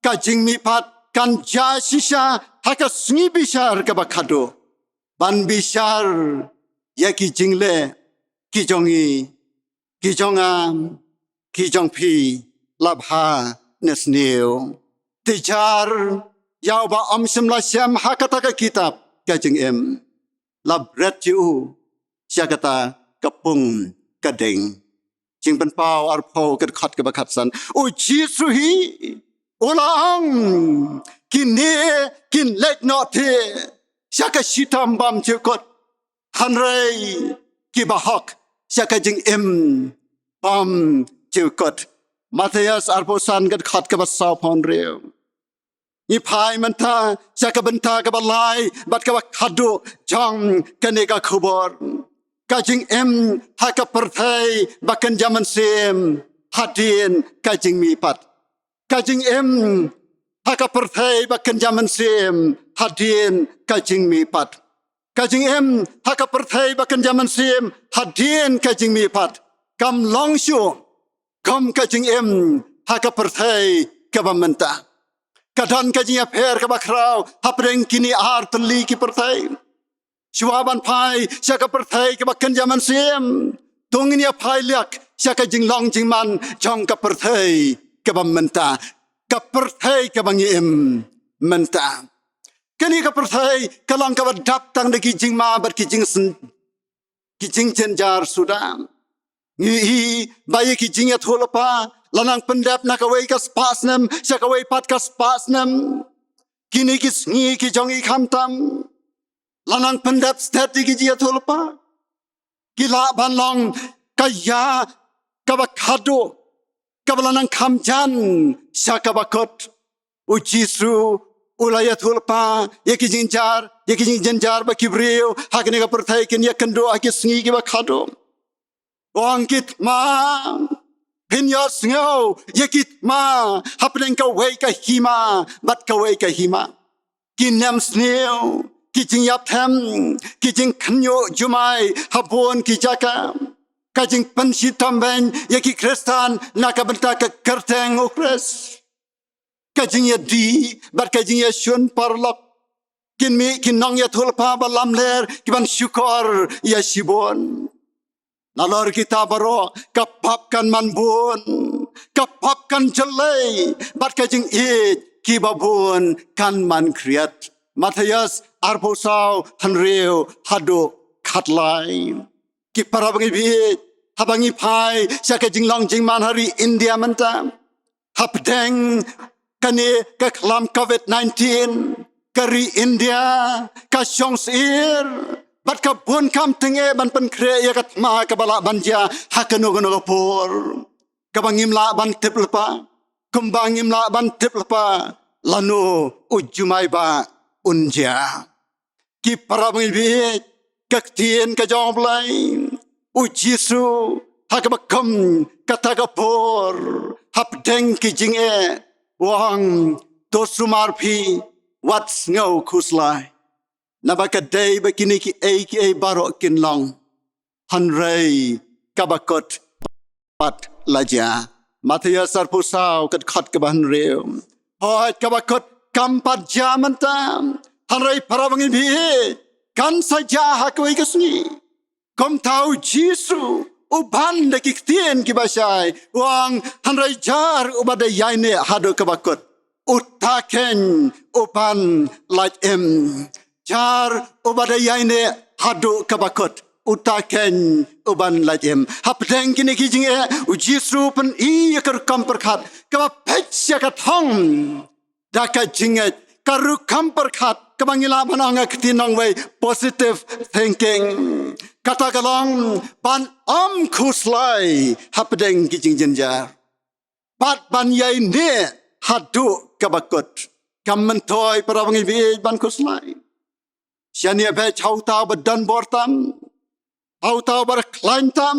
Ka jingmihpat kan jia shisha ha ka sngi bishar kaba khadduh, ban bishar ïa ki jingleh ki jong i, ki jong nga, ki jong phi, la bha ne sniew. Te jar ïa uba ym shym la shem ha kata ka kitab ka jingim, la bret ïa u sha kata ka pung ka ding. Jingpynpaw arphew, ka dkhot kaba khatsan. U Jisu hi u la ong, kine kin leit noh te sha ka shitom bymjukut, hynrei kiba hok sha ka jingim bymjukut. Mathaios arphew san, ka dkhot kaba sawphew hynriew. Ngi phai mynta sha ka bynta kaba lai bad kaba khadduh jong kane ka khubor. Ka jingim ha ka pyrthei ba kynja mynsiem hadien ka jingmihpat. Ka jingim ha ka pyrthei ba kynja mynsiem hadien ka jingmihpat. Ka jingim ha ka pyrthei ba kynja mynsiem hadien ka jingmihpat kam long shuh kum ka jingim ha ka pyrthei kaba mynta. Ka don ka jingïapher kaba khraw hapdeng kine ar tylli ki pyrthei. Shuwa ban phai sha ka pyrthei kaba kynja mynsiem, to ngin ïa phai liak sha ka jinglong jingman jong ka pyrthei kaba mynta, ka pyrthei kaba ngi im mynta. Kane ka pyrthei ka long kaba dap tang da ki jingma bad ki jingsyn, ki jingjynjar suda. Ngi i ba ïa ki jingïathuhlypa la nang pyndep na kawei ka spah snem sha kawei pat ka spah snem. Kine ki sngi ki jong i khamtam la nang pyndep stet ïa ki jingïathuhlypa. Ki lah ban long ka ïa kaba khadduh, kaba la nang kham jan sha kaba kut. U Jisu u la ïathuhlypa ïa ki jingjynjar, ïa ki jingjynjar ba ki briew ha kane ka pyrthei kin ïakynduh ha ki sngi kiba khadduh. Ong ki thma, phin ïohsngew ïa ki thma hapdeng kawei ka hima bad kawei ka hima. Ki nemsniew, ki jingïapthem, ki jingkhynñiuh jumai ha bun ki jaka. Ka jingpynshitom beiñ ïa ki Khristan na ka bynta ka kyrteng U Khrist. Ka jingïadih bad ka jingïashun paralok. Kin mih ki nongïathuhlypa ba lamler ki ban shukor ïa shibun. Nalor kita baroh ka pap kan man bun, ka pap kan jyllei bad ka jingïeit kiba bun kan man khriat. Mathaios arphew saw, hynriew haduh khatlai. Ki para bangeit, haba ngi phai sha ka jinglong jingman ha ri India mynta, hapdeng kane ka khlam covid nineteen, ka ri India ka shong syier bad ka bun kam tyngeh ban pynkhreh ïa ka thma kaba lah ban jia ha kano kano ka por. Kaba ngim lah ban tip lypa, kumba ngim lah ban tip lypa lano u jumai ba un jia. Ki para bangeit, ka ktien ka jong U Blei, U Jisu ha kaba kum kata ka por hapdeng ki jingeh u ong, to sumar phi, wat sngew khuslai. Naba ka dei ba kine kiei kiei baroh kin long, hynrei kaba kut pat la jia. Mathaios arphew saw, ka dkhot kaba hynriew. Hooid, kaba kut kam pat jia mynta, hynrei para bangeit, kan sa jia ha kawei ka sngi. Kumta U Jisu u ban da ki ktien kiba shai, u ong, hynrei jar uba da ïaineh haduh kaba kut, uta keiñ u ban lait im. Jar uba da ïaineh haduh kaba kut, uta keiñ u ban lait im. Hapdeng kine ki jingeh, U Jisu u pyni ïa ka rukom pyrkhat kaba peit ïa ka thong da ka jingngeit, ka rukom pyrkhat kaba ngi lah ban ong ha ka ktien nongwei positive thinking. Kata ka long ban ym khuslai hapdeng ki jingjynjar bad ban ïaineh haduh kaba kut. Kam myntoi para bangeit ban khuslai. Shaniah beit ha uta uba don bor tam, ha uta uba khlaiñ tam,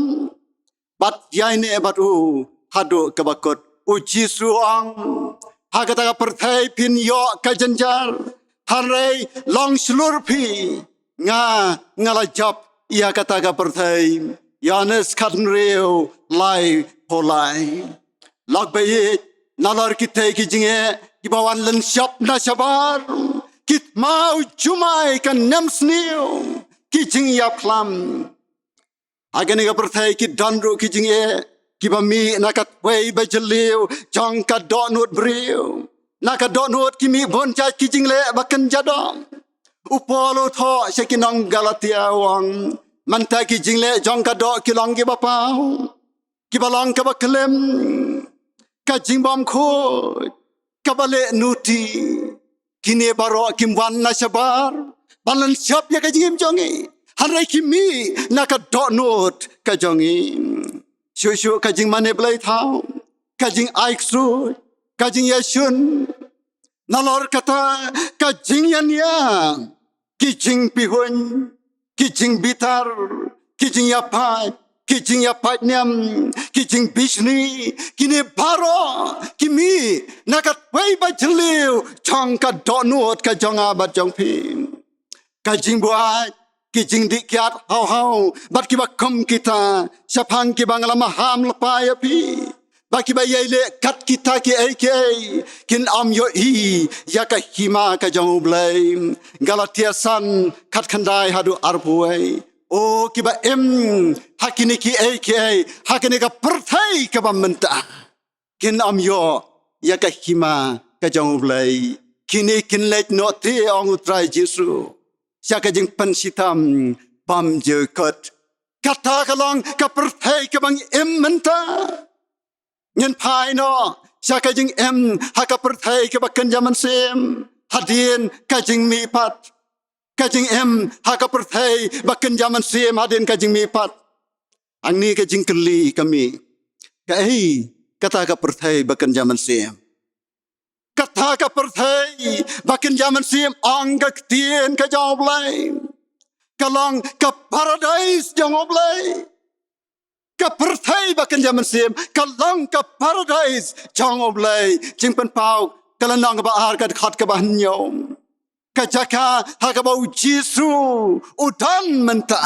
bad ïaineh bad u haduh kaba kut. U Jisu u ong, ha kata ka pyrthei phin ïoh ka jynjar, hynrei long shlur phi, nga, nga la jop ïa kata ka pyrthei. Ïoannis khathynriew, laiphew lai. Lok baieit, nalor kitei ki jingeh kiba wan lynshop na shabar, ki thma u jumai, ka nemsniew, ki jingïapkhlam. Ha kane ka pyrthei ki don ruh ki jingeh kiba mih na ka thwei ba jylliew jong ka dohnud briew. Na ka dohnud ki mih bun jait ki jingleh ba kynja doh. U Paul u thoh sha ki nong Galatia u ong, mynta ki jingleh jong ka doh ki long kiba paw, kiba long kaba khlem, ka jingbymkhuid, kaba leh nuti. Kine baroh kim wan na shabar ban lynshop ïa ka jingim jong ngi, hynrei ki mih na ka dohnud ka jong ngi. Shuh shuh ka jingmane blei thaw, ka jingai ksuid, ka jingïashun. Nalor kata ka jingïania, ki jingpihuiñ, ki jingbitar, ki jingïapait, ki jingïapait niam, ki jingbishni, kine baroh ki mih na ka thwei ba jylliew jong ka dohnud ka jong nga bad jong phi. Ka jingbuaid, ki jingdih kiad haw haw bad kiba kum kita, shaphang kiba nga la maham lypa ïa phi, ba kiba ïai leh kat kita kiei kiei kin ym ïohi ïa ka hima ka jong U Blei. Galatia san, khatkhyndai haduh arphew wei. O kiba im ha kine kiei kiei ha kane ka pyrthei kaba mynta, kin ym ïoh ïa ka hima ka jong U Blei. Kine kin leit noh te, ong U Trai Jisu, sha ka jingpynshitom bym jukut. Kata ka long ka pyrthei kaba ngi im mynta. Ngin phai noh sha ka jingim ha ka pyrthei kaba kynja mynsiem. hadien ka jingmihpat, ka jingim ha ka pyrthei ba kynja mynsiem hadien ka jingmihpat. Hangne ka jingkylli ka mih, kaei kata ka pyrthei ba kynja mynsiem? Kata ka pyrthei ba kynja mynsiem, ong ka ktien ka jong U Blei, ka long ka paradais jong U Blei. Ka pyrthei ba kynja mynsiem ka long ka paradais jong U Blei. Jingpynpaw, ka lynnong kaba ar, ka dkhot kaba hynñiew. Ka jaka ha kaba U Jisu u don mynta.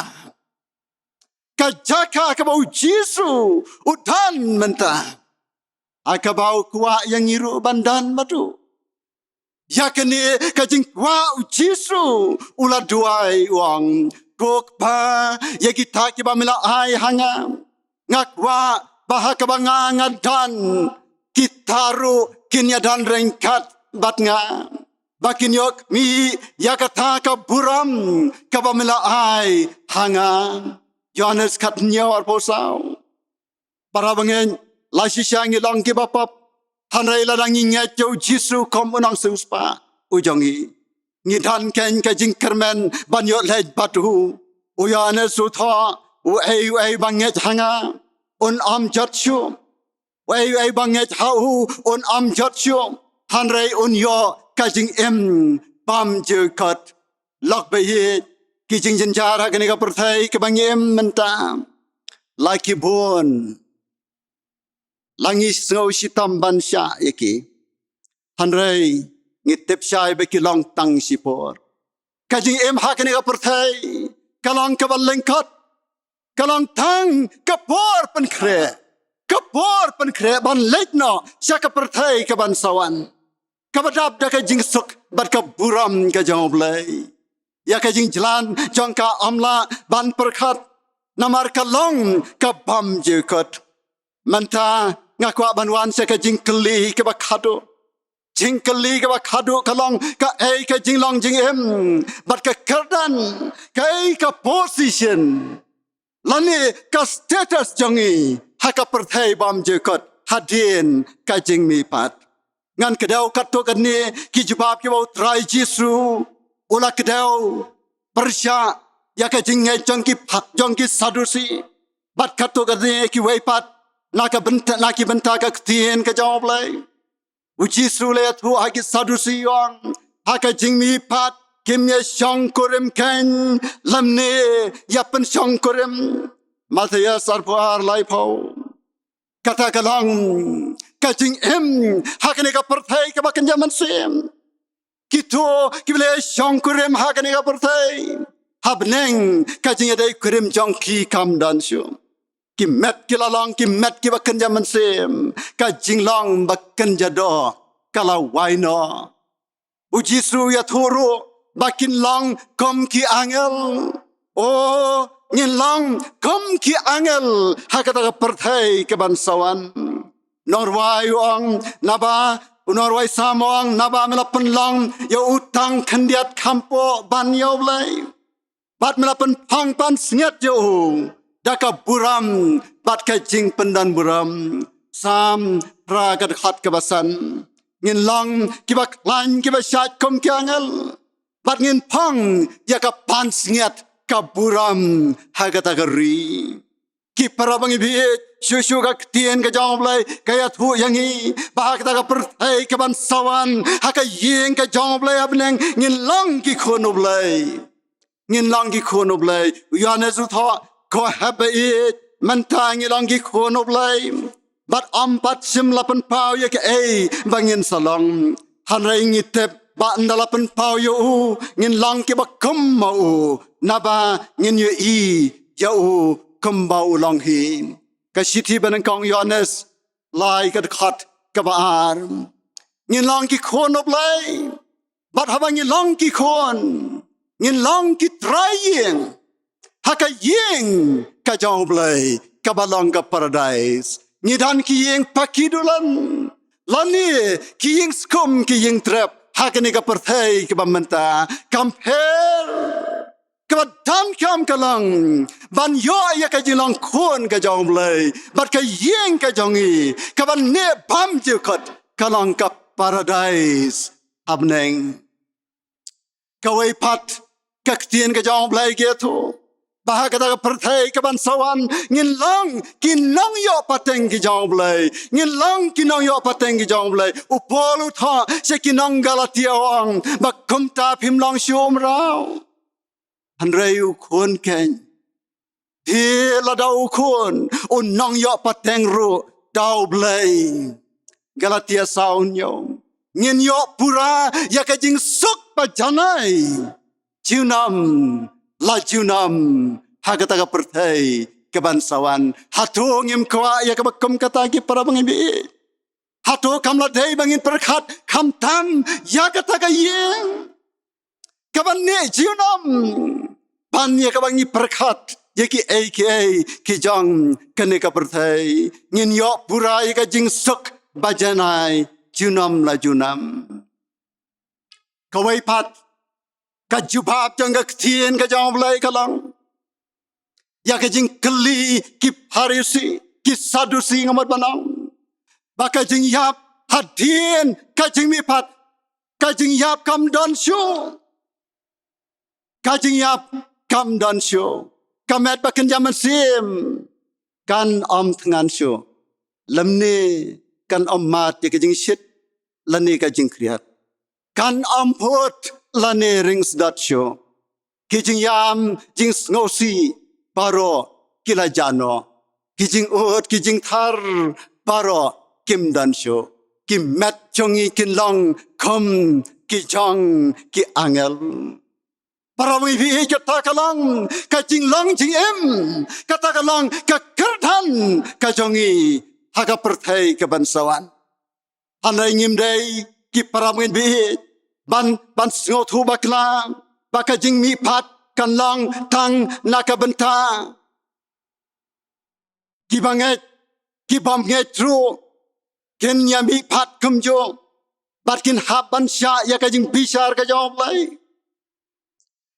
Ka jaka ha kaba U Jisu u don mynta, ha kaba u kwah ïa ngi ruh ban don bad u. Ïa kane ka jingkwah U Jisu u la duwai, u ong, Ko Kpa, ïa kita kiba me la ai ha nga, nga kwah ba ha kaba nga nga don, kita ruh kin ïa don ryngkat bad nga, ba kin ïoh khmih ïa kata ka burom kaba me la ai ha nga. Ïoannis khathynñiew, arphew saw. Para bangeit, la shisha ngi long kiba pop, hynrei lada ngi ngeit ïa U Jisu kum u nongsiewspah u jong ngi, ngi don kein ka jingkyrmen ban ïoh leit bad u. U Ïoannis u thoh, uei uei ba ngeit ha nga, un ym jot shuh. Uei uei ba ngeit ha u, un ym jot shuh, hynrei un ïoh ka jingim bymjukut. Lok ba ïeit, ki jingjynjar ha kane ka pyrthei kaba ngi im mynta la ki bun. La ngi sngew shitom ban shah ïa ki, hynrei ngi tip shai ba ki long tang shipor. Ka jingim ha kane ka pyrthei ka long kaba lyngkot, ka long tang ka por pynkhreh, ka por pynkhreh ban leit noh sha ka pyrthei kaban sa wan, kaba dap da ka jingsuk bad ka burom ka jong U Blei. Ïa ka jingjlan jong ka ym lah ban pyrkhat, namar ka long ka bymjukut. Mynta nga kwah ban wan sha ka jingkylli kaba khadduh. Jingkylli kaba khadduh ka long, kaei ka jinglong jingim bad ka kyrdan, kaei ka position lane ka status jong ngi ha ka pyrthei bymjukut hadien ka jingmihpat? Ngan kdew katto katne ki jubab kiba U Trai Jisu u la kdew pyrshah ïa ka jingngeit jong ki pha-, jong ki Sadusi bad katto katne kiwei pat na ka bynta, na ki bynta ka ktien ka jong U Blei. U Jisu u la ïathuh ha ki Sadusi, u ong, ha ka jingmihpat kim ïa shongkurim kein lymne ïa pynshongkurim. Mathaios arphew ar, laiphew. Kata ka long ka jingim ha kane ka pyrthei kaba kynja mynsiem. Kito kiba la ïa shongkurim ha kane ka pyrthei, ha bneng ka jingïadei kurim jong ki kam don shuh. Ki met ki la long ki met kiba kynja mynsiem, ka jinglong ba kynja doh ka la wai noh. U Jisu u ïathuh ruh ba kin long kum ki angel. O, ngin long kum ki angel ha kata ka pyrthei kaban sa wan. Nongrwai u ong, naba, u nongrwai Salm u ong, naba me la pynlong ïa u tang khyndiat kham poh ban ïa U Blei. Bad me la pynphong pansngiat ïa u da ka burom bad ka jingpyndan burom. Salm phra, ka dkhot kaba san. Ngin long kiba khlaiñ kiba shait kum ki angel, bad ngin phong ïa ka pansngiat ka burom ha kata ka ri. Ki para bangeit, shuh shuh ka ktien ka jong U Blei ka ïathuh ïa ngi ba ha kata ka pyrthei kaban sa wan, ha ka ïing ka jong U Blei ha bneng, ngin long ki khun U Blei. Ngin long ki khun U Blei. U Ïoannis u thoh, ko hep ba ïeit, mynta ngi long ki khun U Blei. Bad ym pat shym la pynpaw ïa kaei ba ngin sa long. Hynrei ngi tip ba ynda la pynpaw ïa u, ngin long kiba kum ma u, naba ngin ïohi ïa u kumba u long hi. Ka shithi banyngkong Ïoannis lai, ka dkhot kaba ar. Ngin long ki khun U Blei. Bad haba ngi long ki khun, ngin long ki trai ïing ha ka ïing ka jong U Blei kaba long ka paradais. Ngi don ki ïing paki dulan lane ki ïing skum, ki ïing trep ha kane ka pyrthei kaba mynta. Kam pher, kaba donkam ka long ban ïoh ïa ka jinglong khun ka jong U Blei bad ka ïing ka jong ngi kaban neh bymjukut, ka long ka paradais ha bneng. Kawei pat, ka ktien ka jong U Blei ka ïathuh ba ha kata ka pyrthei kaban sa wan, ngin long ki nongïoh pateng ki jong U Blei. Ngin long ki nongïoh pateng ki jong U Blei. U Paul u thoh sha ki nong Galatia u ong ba kumta phim long shuh mraw. Hynrei u khun keiñ, te lada u khun u nongïoh pateng ruh da U Blei. Galatia saw hynñiew. Ngin ïoh pura ïa ka jingsuk ba janai, junom la junom, ha kata ka pyrthei kaban sa wan. Hato ngim kwah ïa kaba kum kata, ki para bangeit? Hato kam la dei ba ngin pyrkhat khamtam ïa kata ka ïing kaban neh junom, ban ïa kaba ngi pyrkhat ïa kiei kiei ki jong kane ka pyrthei? Ngin ïoh pura ïa ka jingsuk ba janai, junom la junom. Kawei pat, ka jubab jong ka ktien ka jong U Blei ka long ïa ka jingkylli ki Pharisi, ki Sadusi, nga mut ban ong, ba ka jingïap hadien ka jingmihpat, ka jingïap kam don shuh. Ka jingïap kam don shuh. Ka met ba kynja mynsiem kan ym thngan shuh, lymne kan ym mad ïa ka jingshit lane ka jingkhriat. Kan ym phut lane ring sdot shuh. Ki jingïam jingsngewsih baroh ki la jah noh. Ki jingud ki jingthar baroh kim don shuh. Ki met jong ngi kin long kum ki jong ki angel. Para bangeit, kata ka long ka jinglong jingim, kata ka long ka kyrdan ka jong ngi ha ka pyrthei kaban sa wan. Hynrei ngim dei, ki para bangeit, ban, ban sngewthuh bakla ba ka jingmihpat kan long tang na ka bynta. Ki bangeit, ki bym ngeit ruh kin ïa mihpat kumjuh bad kin hap ban shah ïa ka jingbishar ka jong U Blei.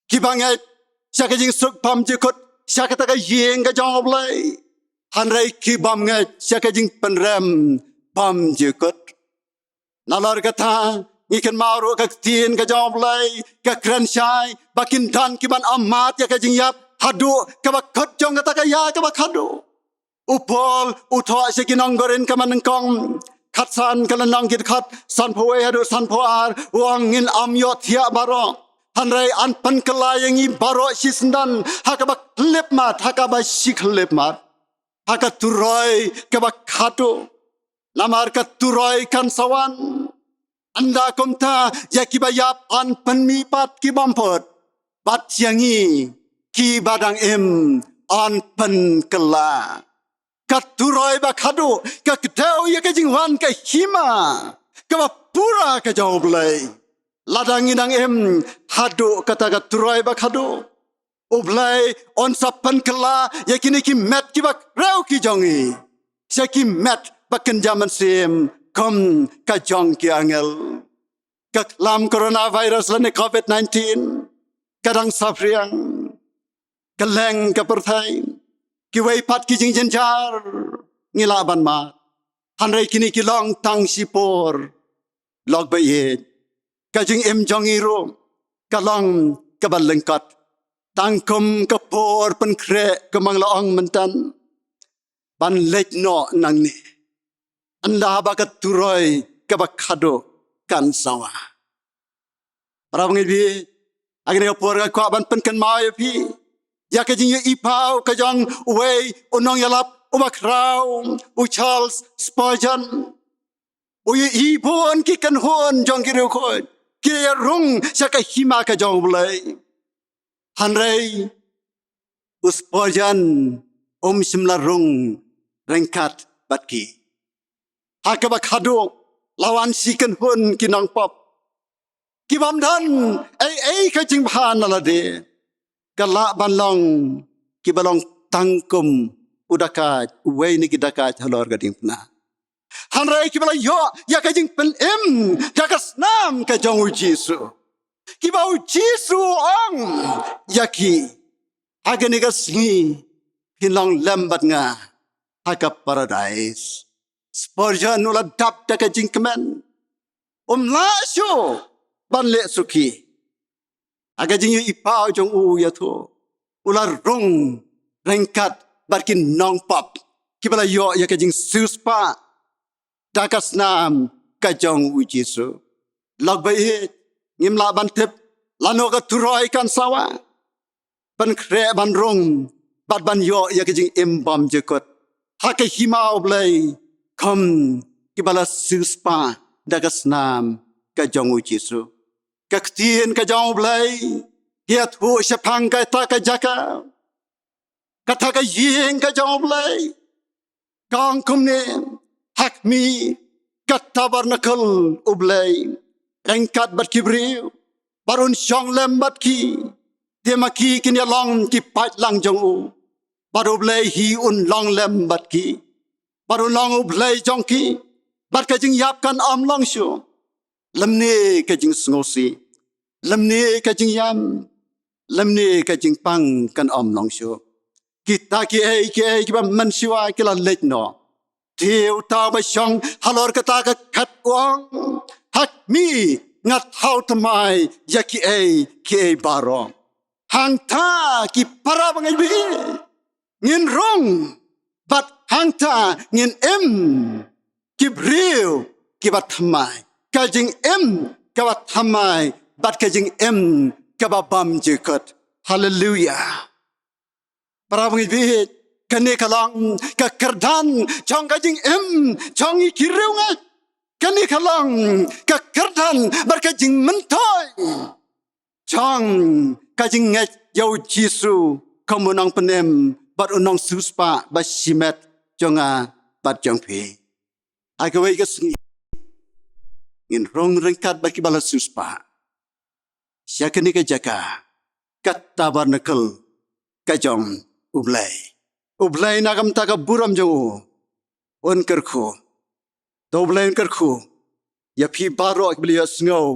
Ki bangeit sha ka jingsuk bymjukut sha kata ka ïing ka jong U Blei, hynrei ki bym ngeit sha ka jingpynrem bymjukut. Nalor kata, ngi kynmaw ruh ka ktien ka jong U Blei ka kren shai ba kin don kiban ym mad ïa ka jingïap haduh kaba kut jong kata ka ïa kaba khadduh. U Paul u thoh sha ki nong Korinth ka mynnyngkong khatsan, ka lynnong ki dkhot sanphew wei haduh sanphew ar, u ong, ngin ym ïohthiah baroh, hynrei yn pynkylla ïa ngi baroh shisyndon ha kaba khyllipmat, ha kaba shi khyllipmat, ha ka turoi kaba khadduh. Namar ka turoi kan sa wan. Ynda kumta, ïa kiba ïap yn pynmihpat ki bym phut, bad ïa ngi kiba dang im yn pynkylla. Ka turoi ba khadduh ka kdew ïa ka jingwan ka hima kaba pura ka jong U Blei. Lada ngi dang im haduh kata ka turoi ba khadduh, U Blei un sa pynkylla ïa kine ki met kiba khrew ki jong ngi sha ki met ba kynja mynsiem kum ka jong ki angel. Ka khlam coronavirus lane covid nineteen ka dang saphriang. Kylleng ka pyrthei, kiwei pat ki jingjynjar ngi lah ban mad, hynrei kine ki long tang shipor. Lok ba ïeit, ka jingim jong ngi ruh ka long kaba lyngkot. Tang kum ka por pynkhreh, kumba nga la ong mynta, ban leit noh nangne, ynda ba ka turoi kaba khadduh kan sa wan. Para bangeit, ha kane ka por nga kwah ban pynkynmaw ïa phi ïa ka jingïohi paw ka jong uwei u nongïalap uba khraw, u Charles Spurgeon. U ïohi bun ki kynhun jong ki riewkhuid ki ïa rung sha ka hima ka jong U Blei. Hynrei u Spurgeon um shym la rung ryngkat bad ki. Ha kaba khadduh la wan shi kynhun ki nongpop, ki bym don ei ei ka jingbha na lade. Ka lah ban long kiba long tang kum u dakaid, uwei na ki dakaid halor ka diengphna. Hynrei kiba la ïoh ïa ka jingpynim da ka snam ka jong U Jisu, kiba U Jisu u ong ïa ki, ha kane ka sngi phin long lem bad nga ha ka paradais. Spurgeon u la dap da ka jingkmen, um lah shuh ban leh suki. Ha ka jingïohi paw jong u ïathuh, u la rung ryngkat bad ki nongpop kiba la ïoh ïa ka jingsiewspah da ka snam ka jong u Jisu. Lok ba ïeit, ngim lah ban tip lano ka turoi kan sawa ban khreh ban rung bad ban ïoh ïa ka jingim bymjukut ha ka hima U Blei kum kiba la siewspah da ka snam ka jong u Jisu. Ka ktien ka jong U Blei ka ïathuh shaphang kata ka jaka, kata ka ïing ka jong U Blei. Ka ong kumne: Ha khmih, ka tabernakl U Blei ryngkat bad ki briew, bad un shong lem bad ki. Te ma ki kin ïa long ki paidlang jong u, bad U Blei hi un long lem bad ki, bad un long U Blei jong ki. Bad ka jingïap kan ym long shuh, lymne ka jingsngewsih, lymne ka jingïam, lymne ka jingpang kan ym long shuh. Kita kiei kiei kiba mynshuwa ki la leit noh. Te uta uba shong halor kata ka khat u ong: Ha khmih, nga thaw thymmai ïa kiei kiei baroh. Hangta, ki para bangeit, ngin rung, bad hangta ngin im ki briew kiba thymmai, ka jingim kaba thymmai bad ka jingim kaba bymjukut. Haleluia. Para bangeit, kane ka long ka kyrdan jong ka jingim jong ngi ki riewngeit. Kane ka long ka kyrdan bad ka jingmyntoi jong ka jingngeit ïa u Jisu kum u Nongpynim bad u Nongsiewspah bashimet jong nga bad jong phi. Ha kawei ka sngi ngin rung ryngkat bad kiba la siewspah sha kane ka jaka, ka tabernakl ka jong U Blei. U Blei na ka bynta ka burom jong u un kyrkhu. To U Blei un kyrkhu ïa phi baroh kiba la ïohsngew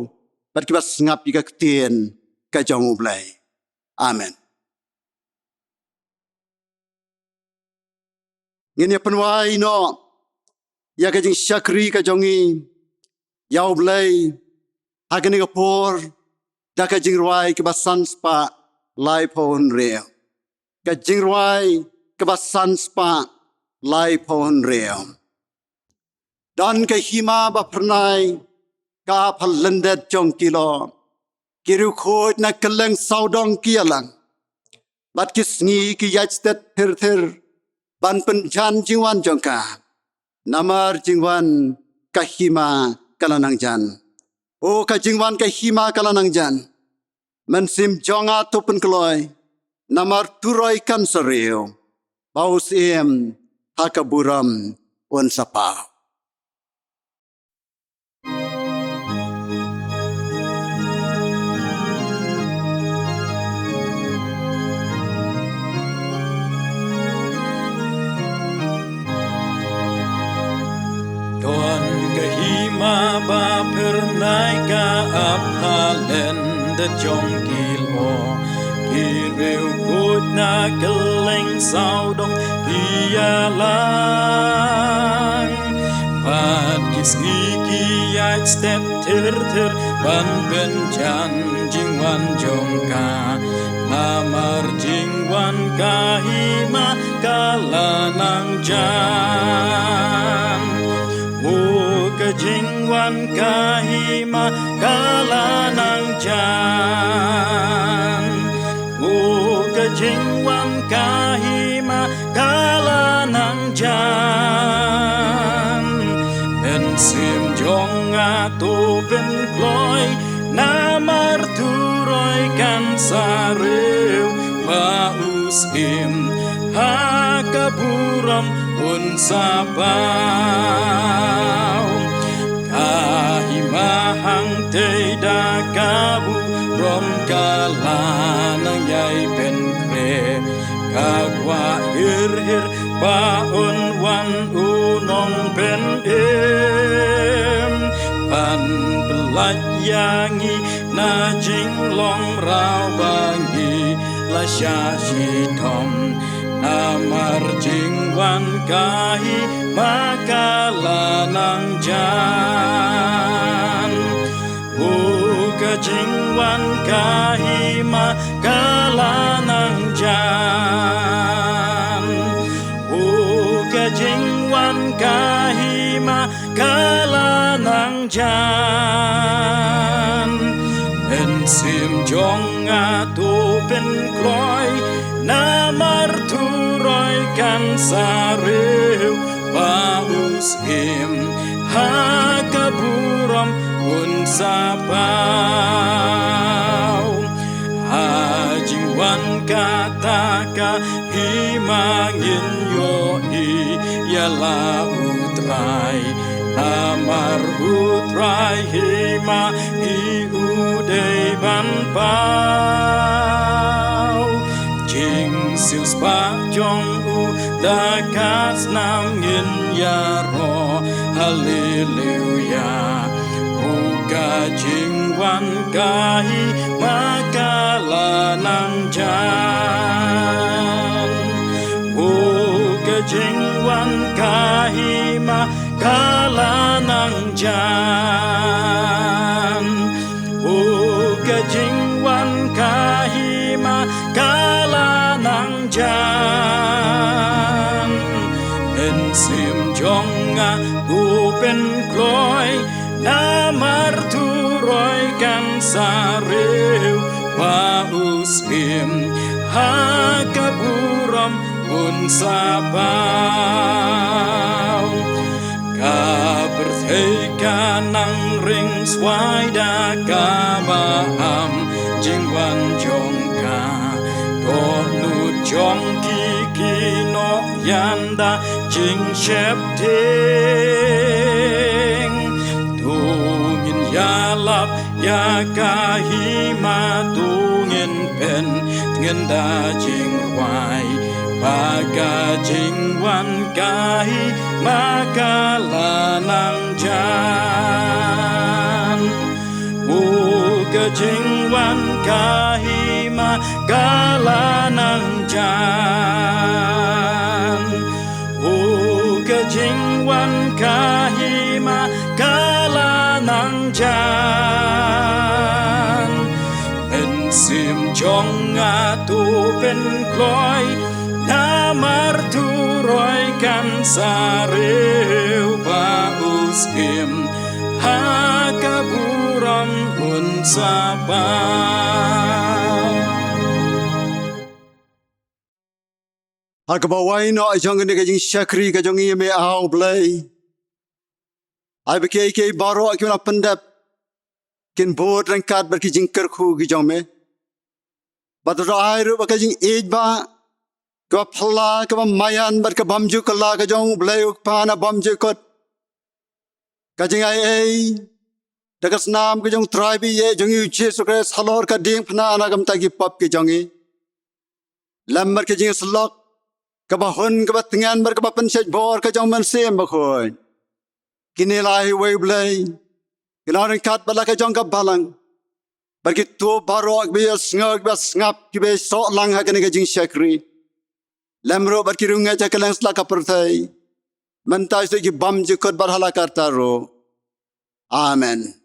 bad kiba sngap ïa ka ktien ka jong U Blei. Amen. Ngin ïa pynwai noh ïa ka jingshakri ka jong ngi ïa U Blei ha kane ka por da ka jingrwai kaba san spah laiphew hynriew. Ka jingrwai kaba san spah laiphew hynriew. Don ka hima ba phyrnai ka ap ha lyndet jong ki lyoh. Ki riewkhuid na kylleng sawdong ki ïalang, bad ki sngi ki ïaid stet thir thir ban pynjan jingwan jong ka. Namar jingwan ka hima ka la nang jan. O ka jingwan ka hima ka la nang jan. Mynsiem jong nga to pynkloi, namar turoi kan sa riew, ba u Syiem ha ka burom un sa paw. Don ka hima ba phyrnai ka ap ha lyndet jong ki lyoh. Ki riewkhuid na kylleng sawdong ki ïalang, bad ki sngi ki ïaid stet thir thir ban pynjan jingwan jong ka. Namar jingwan ka hima ka la nang jan. O ka jingwan ka hima ka la nang jan. O ka jingwan ka hima ka la nang jan. Mynsiem jong nga to pynkloi, namar turoi kan sa riew, ba u Syiem ha ka burom un sa paw. Ka hima hangtei da ka burom ka la nang ïai pynkhreh. Ka kwah hir hir ba un wan u Nongpynim ban pyllait ïa ngi na jinglong raw ba ngi la shah shitom. Namar jingwan ka hima ka la nang jan. O Ka jingwan ka hima ka la nang jan. U ka jingwan ka hima ka la nang jan. Mynsiem jong nga to pynkloi namar turoi kan sa riewpaw u syiem ha ka burom un sa paw. Ha jingwan kata ka hima ngin ïohi ïa la U Trai. Namar U Trai hima hi u dei ban paw. Jingsiewspah jong u da ka snam ngin ïaroh. Haleluia. U ka jingwan ka hima ka la nang jan. U ka jingwan ka hima ka la nang jan. U ka jingwan ka hima ka la nang jan. Mynsiem jong nga to pynkloi namar turoi kan sa riewpaw u syiem ha ka burom un sa paw. Ka pyrthei ka nang ring swai da kaba am jingwan jong ka. Dohnud jong ki ki nongïada jingsheptieng. To ngin ïalap ïa ka hima, to ngin pyntngen da jingrwai ba ka jingwan ka hima ka la nang jan. U ka jingwan ka hima ka la nang jan. U ka jingwan ka hima ka la nang jan. Mynsiem jong nga to pynkloi namar turoi kan sa riewpaw u syiem ha ka burom un sa paw. Ha kaba wai noh jong kane ka jingshakri ka jong ngi, me A Blei, ai ba kiei kiei baroh kiba la pyndep kin bud ryngkat bad ki jingkyrkhu ki jong me. Bad to ai ruh ba ka jingïeit ba kaba phylla, kaba maïan bad ka bymjukut la ka jong U Blei U Kpa na bymjukut, ka jingai ei da ka snam ka jong U Trai ba ïeit jong ngi U Jisu Khrist halor ka diengphna na ka bynta ki pop ki jong ngi. Lem bad ka jingïasyllok kaba hun, kaba tngen bad kaba pynshait bor ka jong U Mynsiem Bakhuid. Kine la hi wei U Blei, ki nang ryngkat bad la ka jong ka balang. Bad kito baroh kiba ïohsngew, kiba sngap, kiba ïasoh lang ha kane ka jingshakri. Lem ruh bad ki riewngeit ha kylleng sla ka pyrthei, mynta sdang ki bymjukut bad hala karta ruh. Amen.